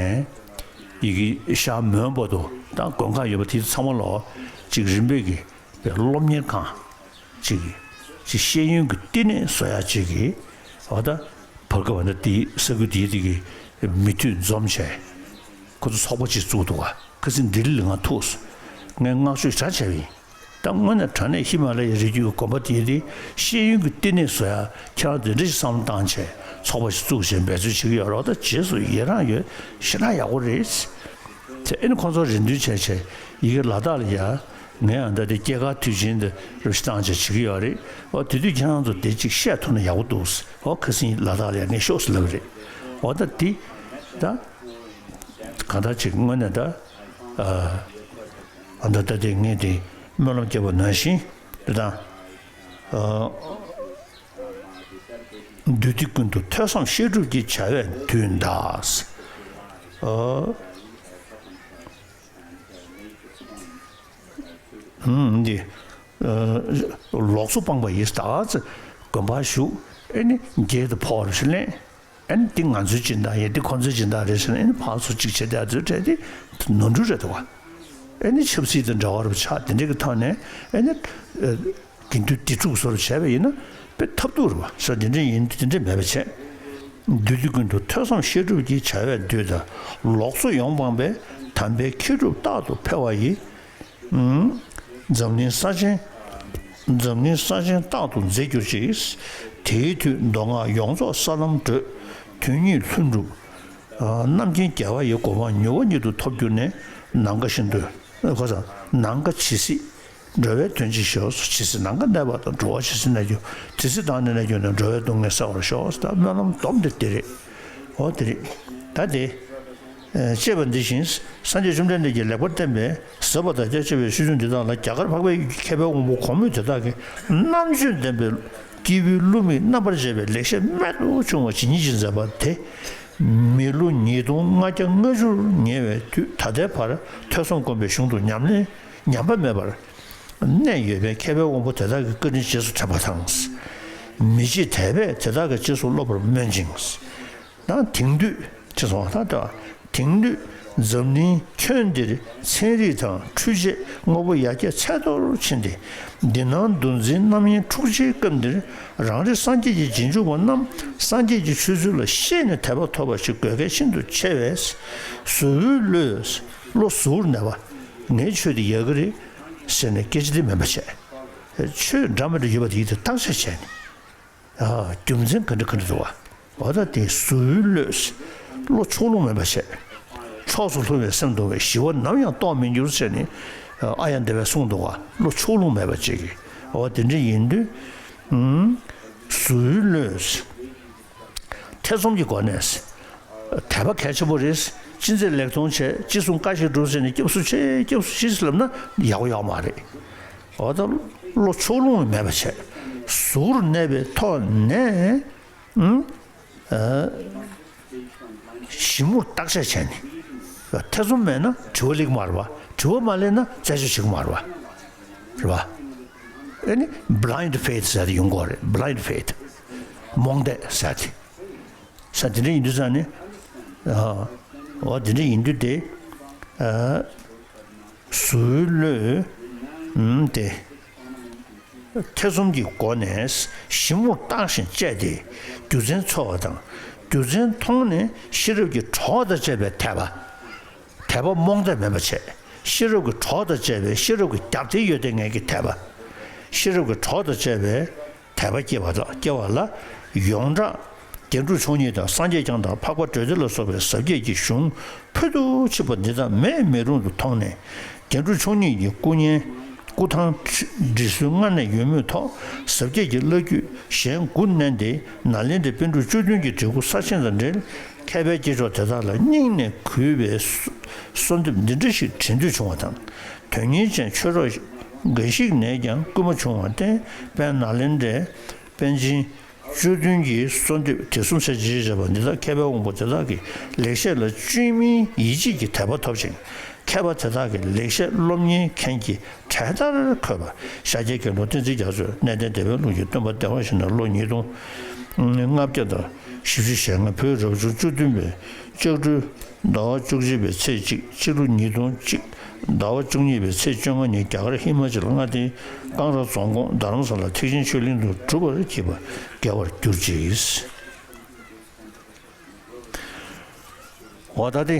ཡི་གེ་ཤར་མོན་བར་དུ་ད་དགོན་ཁག་ཡོད་པ་དེ་ཚང་མ་ལོ་གཅིག་རིམ་པས་ཀྱི་སློབ་གཉེར་ཁང་། གཅིག་གིས་གཅིག་ཤེས་ཡོན་གྱི་བསྟི་གནས་བཟོ་ཡག་གཅིག་གིས། འོ་ད་བར་སྐབས་ད་དེའི་ས་ཁུལ་དེའི་དེ་གི་མི་མཐུད་འཛོམས་བྱས། ཁོ་ཚོ་ཚོགས་པ་གཅིག་བཙུགས་འདུག་ག་ཁ་སང་ལྡི་ལི་ལ་ང་ཐུག་སོང་། ངས་བསྔགས་བརྗོད་གྲ་བྱས་པ་ཡིན། ད་དངོས་གནས་དྲང་གནས་ཧི་མ་ལ་ཡའི་རི་རྒྱུད་ཀྱི་དགོན་པ་དེའི་དེ་ཤེས་ཡོན་གྱི་བསྟི་གནས་བཟོ་ཡག་ཁྱེད་རང་དེ་འདྲ་ཞིག་བསམ་བློ་བཏང་བྱས་ཚོགས་པ་ཞིག་བཙུགས་བྱས་འབད་རྩོལ་བྱེད་ཀྱི་ཡོད་རེད། འོ་ད་རྗེས་སུ་ཡི་རང་ཡོད། ཞེ་དྲག་ཡག་པོ་རེད། དེ་ཨེ་ནི་ཁོང་ཚོ་རེ་འདུན་བྱས་བྱས་ཡི་གེ་ལ་དྭགས་ལ་ཡ། ངས་ཡང་ད་དེ་སྐྱེས་སྐར་དུས་ཆེན་དུ་རོ་ཤི་བཏང་བྱས་བྱེད་ཀྱི་ཡོད་རེད། འོ་དེ་དུས་ཁྱེད་རང་ཚོ་དེ་གཅིག་བཤད་ཐུབ་ན་ཡག་པོ་འདུག་འོ་ཁ་སང་ལ་དྭགས་ལ་ཡ་ངས་ཤོག་ཟེར་ལབ་རེད། འོ་ད་དེ་ད་གང་ལྟར་ཅིག་དངོས་གནས་ད་ཨ་ད་ད་དེ་ངས་དེ་སྨོན་ལམ་བརྒྱབ་པ་ནང་བཞིན་དེ་དང་ཨ། འདུས་སྡེ་ཀུན་ཏུ་ཐོས་བསམ་བཤད་སྒྲུབ་ཀྱི། བྱ་བས་དུས་འདའ། ཨ། ཨུམ་འདི། ཨ། ལོགས་སུ་སྤངས་པ་ཡིས་ད་ཚེ་དགོན་པར་བཞུགས། ཨེ་ནི་རྒྱལ་དུ་འཕོ་བར་ཞུ་ལེན། ཨེ་ནི་འདི་ང་ཚོའི་སྦྱིན་བདག་ཡིན། འདི་ཁོ་ཚོའི་སྦྱིན་བདག་རེད་ཟེར་ནས་ཨེ་ནི་ཕར་ཚུར་གཅིག་བྱས་ཏེ་ཨ་ཚོའི་གྲས་དེ་ནོར་འཁྲུལ་རེད་འདུག་ག་ཨེ་ནི་ཆབ་སྲིད་དང་འབྲེལ་བ་རུ་ཆགས་དེ་འདྲ་གི་ཐོག་ནས་ཨེ་ནི། དགེ་འདུན་སྡེ་འཁྲུག་བཟོ་རུ་བྱས་པ་ཡིན་ན་དཔེ་ཐབས་སྡུག་རེད་པ། ས་དེ་འདྲ་ཡིན་དེ་འདྲ་མེད་པ་བྱས། འདུས་སྡེ་ཀུན་ཏུ་ཐོས་བསམ་བཤད་སྒྲུབ་ཀྱི། བྱ་བས་དུས་འདའ། ལོགས་སུ་ཡོངས་སྤངས་པས། དམ་པའི་མཁས་གྲུབ་རྟག་ཏུ་འཕེལ་བ་ཡིས། འཛམ་གླིང་ས་ཆེན། འཛམ་གླིང་ས་ཆེན་རྟག་ཏུ་མཛེས་གྱུར་ཅིག་དེའི་མཐུས་མདོ་སྔགས་ཡོངས་རྫོགས་ས་ལམ་བགྲོད། དོན་གཉིས་ལྷུན་གྲུབ། རྣམ་མཁྱེན་རྒྱལ་བ་ཡི་གོ་འཕང་མྱུར་བ་ཉིད་དུ་ཐོབ་གྱུར་ནས། ནམ་མཁའ་བཞིན་དུ། ཁོ་ཚང་ནམ་མཁའ་ཇི་སྲིད། འགྲོ་བའི་དོན་བྱེད་ཤོག་ཇི་སྲིད་ནམ་མཁའ་གནས་པ་དང་། འགྲོ་བ་ཇི་སྲིད་གནས་གྱུར། དེ་སྲིད་བདག་ནི་གནས་གྱུར་ནས། འགྲོ་བའི་སྡུག་བསྔལ་བསལ་བར་ཤོག་ད་སྨོན་ལམ་སྡོམ་དེ་དེ་རེད། འོ་དེ་རེད། ད་དེ། ཅེས་པ་འདི་བཞིན་སངས་རྒྱས་བཅོམ་ལྡན་འདས་ཀྱིས་ལེགས་པར་བསྟན་པའི་ཟབ་པ་དང་རྒྱ་ཆེ་བའི་ཤེས་བྱུང་འདི་དག་ལ་རྒྱ་གར་འཕགས་པའི་མཁས་པའི་དབང་པོ་གོང་མོས་དེ་དག་གི་རྣམ་དཔྱོད་ལྡན་པའི་སྐྱེས་བུའི་བསླུ་མེད་རྣམ་པར་འབྱེད་པའི་ལེགས་བཤད་རྨད་དུ་བྱུང་བ་ཇི་སྙེད་ཅིག་མཛད་པ་དེ། མི་ལོ་ཉིས་སྟོང་ལྔ་བརྒྱ་ལྔ་བཅུར་ཉེ་བའི་དུས་ད་ལྟའི་བར་ཐོས་བསམ་སྒོམ་པའི་གཞུང་དུ་ཉམས་ལེན་ཉམས་པ་མེད་པར་གནས་ཡོད་པའི་མཁས་པའི་དབང་པོ་དེ་དག་གི་བཀའ་དྲིན་རྗེས་སུ་དྲན་པ་དང་ མི་བྱེད་དད་པས་དེ་དག་གི་རྗེས་སུ་སློབ་པར་སྨོན་ཅིང་། ད་དེང་དུས་ཅེས་གསུངས་པ་ད་ལྟ་དེང་དུས་འཛམ་གླིང་ཁྱོན་འདིར་ཚན་རིག་དང་འཕྲུལ་ཆས་དངོས་པོ་ཡར་རྒྱས་ཚད་མཐོར་ཕྱིན་ཏེ། འདི་སྣང་འདུ་འཛིའི་རྣམ་གཡེང་འཁྲུགས་ཆེའི་སྐབས་འདིར། རང་རེ་སངས་རྒྱས་ཀྱི་རྗེས་འཇུག་པ་རྣམས་སངས་རྒྱས་ཀྱི་ཆོས་ཚུལ་ལ་ཤེས་ནས་དད་པ་ཐོབ་པ་ཞིག་དགོས་གལ་ཤིན་ཏུ་ཆེ་བས། གཟུ་བོའི་བློས། བློ་གཟུ་བོར་གནས་པ། ངའི་ཆོས་འདི་ཡག་གི་རེད་ཟེར་ནས་སྐད་ཆ་འདི་མེད་པ་བྱས། ཆོས་འདྲ་མི་འདྲ་ཡོད་པ་དེ་ཡིད་དུ་བཏང་བྱས་བྱས་ནས། ཨ། རྒྱུ་མཚན་ག་འདྲ་ག་འདྲ་འདུག་བ། འོ་ད་དེ་གཟུ་བོའི་བློས། བློ་ཕྱོགས་ལྷུང་མེད་པ་བྱས། ཕྱོགས་སུ་ལྷུང་བའི་སེམས་སྡུག་བས་ཞི་བ་ནམ་ཡང་རྟོགས་མི་འགྱུར་ཟེར་ནས། ཨ། ཡང་དེ་བས་གསུངས་འདུག་བ། བློ་ཕྱོགས་ལྷུང་མེད་པ་བྱེད་ཀྱི། འོ་དེ་འདྲ་ཡིན་དུས། ཨུམ། གཟུ་བོའི་བློས། ཐེ་ཚོམ་གྱི་སྒོ་ནས། དད་པ་གལ་ཆེན་པོ་རེད། ཅི་མཛད་ལེགས་མཐོང་བྱས། ཅི་གསུང་བཀའ་བཞིན་སྒྲུབ་ཟེར་ནས་སྐྱབས་སུ་མཆི་སྐྱབས་སུ་མཆི་ལབ་ན་ཡག་པོ་ཡོད་མ་རེད། འོ་ད་བློ་ཕྱོགས་ལྷུང་མེད་པ་བྱས། གཟུ་བོར་གནས་པའི་ཐོག་ནས། ཨུམ། ཨ། ཞིབ་མོར་བརྟག་དཔྱད་བྱས་ནས། ཐེ་ཚོམ་མེད་ན་དྲི་བ་སླེབས་ཀྱི་མ་རེད་བ། དྲི་བ་མ་སླེབས་ན་རྩད་གཅོད་བྱེད་ཀྱི་མ་རེད་བ། རེད་བ། ཨ་ནི་blind faith ཟེར་ཡོང་གི་རེད། blind faith། རྨོངས་དད་ཟེར་དེ། ས་དེ་འདྲ་ཡིན་དུས་ཙང་ནི། ཨ། འོ་དེ་འདྲ་ཡིན་དུས་དེ། ཨ། གཟུ་བོའི་བློས། ཨུམ། དེ། ཐེ་ཚོམ་གྱི་སྒོ་ནས་ཞིབ་མོར་བརྟགས་ཤིང་དཔྱད་དེ། རྒྱུ་མཚན་འཚོལ་བ་དང་། རྒྱུ་མཚན་མཐོང་ནས་ཤེས་རབ་ཀྱི་གྲོགས་དང་བཅས་པའི་དད་པ། དད་པ་རྨོངས་དད་མེད་པ་བྱས། ཤེས་རབ་ཀྱི་གྲོགས་དང་བཅས་པའི་ཤེས་རབ་ཀྱི་རྒྱབ་རྟེན་ཡོད་དེ་ངེས་ཀྱི་དད་པ། ཤེས་རབ་ཀྱི་གྲོགས་དང་བཅས་པའི་དད་པ་སྐྱེ་བ་དང་སྐྱེ་བ་ལ་ཡོངས་གྲགས་རྒྱན་དྲུག་མཆོག་གཉིས་དང་སངས་རྒྱས་བསྐྱངས་དང་འཕགས་པ་སྤྲོས་བྲལ་ལ་སོགས་པའི་ཟབ་རྒྱས་ཀྱི་གཞུང་ཕུལ་དུ་ཕྱིན་པ་འདི་དག་མེད་མི་རུང་དུ་མཐོང་ནས། རྒྱན་དྲུག་མཆོག་གཉིས་ཀྱི་སྐུ་བརྙན་སྐུ་ཐང་བྲིས་སྲོལ་སྔར་ནས་ཡོད་མུས་ཐོག་ཟབ་རྒྱས་ཀྱི་བླ་བརྒྱུད་གཞན་དགུ་བསྣན་ཏེ་ནཱ་ལེནྡྲའི་པཎ་གྲུབ་བཅུ་བདུན་གྱི་བྲིས་སྐུ་གསར་བཞེངས་དང་འབྲེལ། མཁས་པའི་སྐྱེས་མཆོག་དེ་དག་ལ་སྙིང་ནས་གུས་པའི་གསོལ་འདེབས་འདི་འདྲ་ཞིག་བྲིས་འདོད་བྱུང་བ་དང་། དོན་གཉེར་ཅན་ཆོས་གྲོགས་འགའ་ཞིག་ནས་ཀྱང་སྐུལ་མ་བྱུང་བར་བརྟེན། དཔལ་ནཱ་ལེནྡྲའི་པཎ་ཆེན་བཅུ་བདུན་གྱི་གསོལ་འདེབས་དེ་གསུམ་ཟེར་ཅེས་བྱ་བ་འདི་དག་མཁས་པའི་དབང་པོ་དེ་དག་གི་ལེགས་བཤད་ལ་བཅོས་མིན་ཡིད་ཆེས་ཀྱི་དད་པ་ཐོབ་ཅིང་། མཁས་པ་དེ་དག་གི་ལེགས་བཤད་སློབ་གཉེར་མཁན་གྱི་གྲལ་ལྟར་འཁོད་པ་ཤཱཀྱའི་མཁན་པོ་བསྟན་འཛིན་རྒྱ་མཚོས་གནས་བརྟན་སྡེ་པའི་ལུགས་ཀྱི་སྟོན་པ་བདེ་བ་ཤིང་ནང་ལོ་ཉིས་སྟོང་ལྔ་བརྒྱ་དང་བཞི་བཅུ་ཞེ་ལྔ། བོད་རབ་བྱུང་བཅུ་བདུན་པའི་ལྕགས་སྦྲུལ་ཟླ་བ་བཅུ་གཅིག་པའི་ཚེས་གཅིག་སྤྱི་ལོ་ཉིས་སྟོང་གཅིག་ཟླ་བ་བཅུ་གཉིས་པའི་ཚེས་བཅོ་ལྔ་ཉིན་རྒྱ་གར་ཧི་མ་ཅལ་མངའ་སྡེའི་ཀང་ར་རྫོང་ཁོངས་རྡ་རམ་ས་ལ་ཐེག་ཆེན་ཆོས་གླིང་དུ་གྲུབ་པར་བགྱིས་པ་དགེ་བར་གྱུར་ཅིག། འོ་ད་དེ་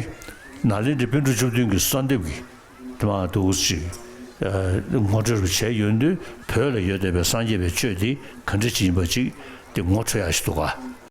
ནཱ་ལེནྡྲའི་པཎ་གྲུབ་བཅུ་བདུན་གྱི་གསོལ་འདེབས་ཀྱི་དེ་མ་འདུག་ཅིག་ངོ་སྤྲོད་རུ་བྱས་ཡོང་དུས། བོད་ལ་ཡོད་བསྡད་པའི་སངས་རྒྱས་པའི་ཆོས་དེ་ག་འདྲ་ཅིག་ཡིན་པ་ཅིག་དེ་ངོ་འཕྲོད་ཡག་ཞིག་འདུག་ག།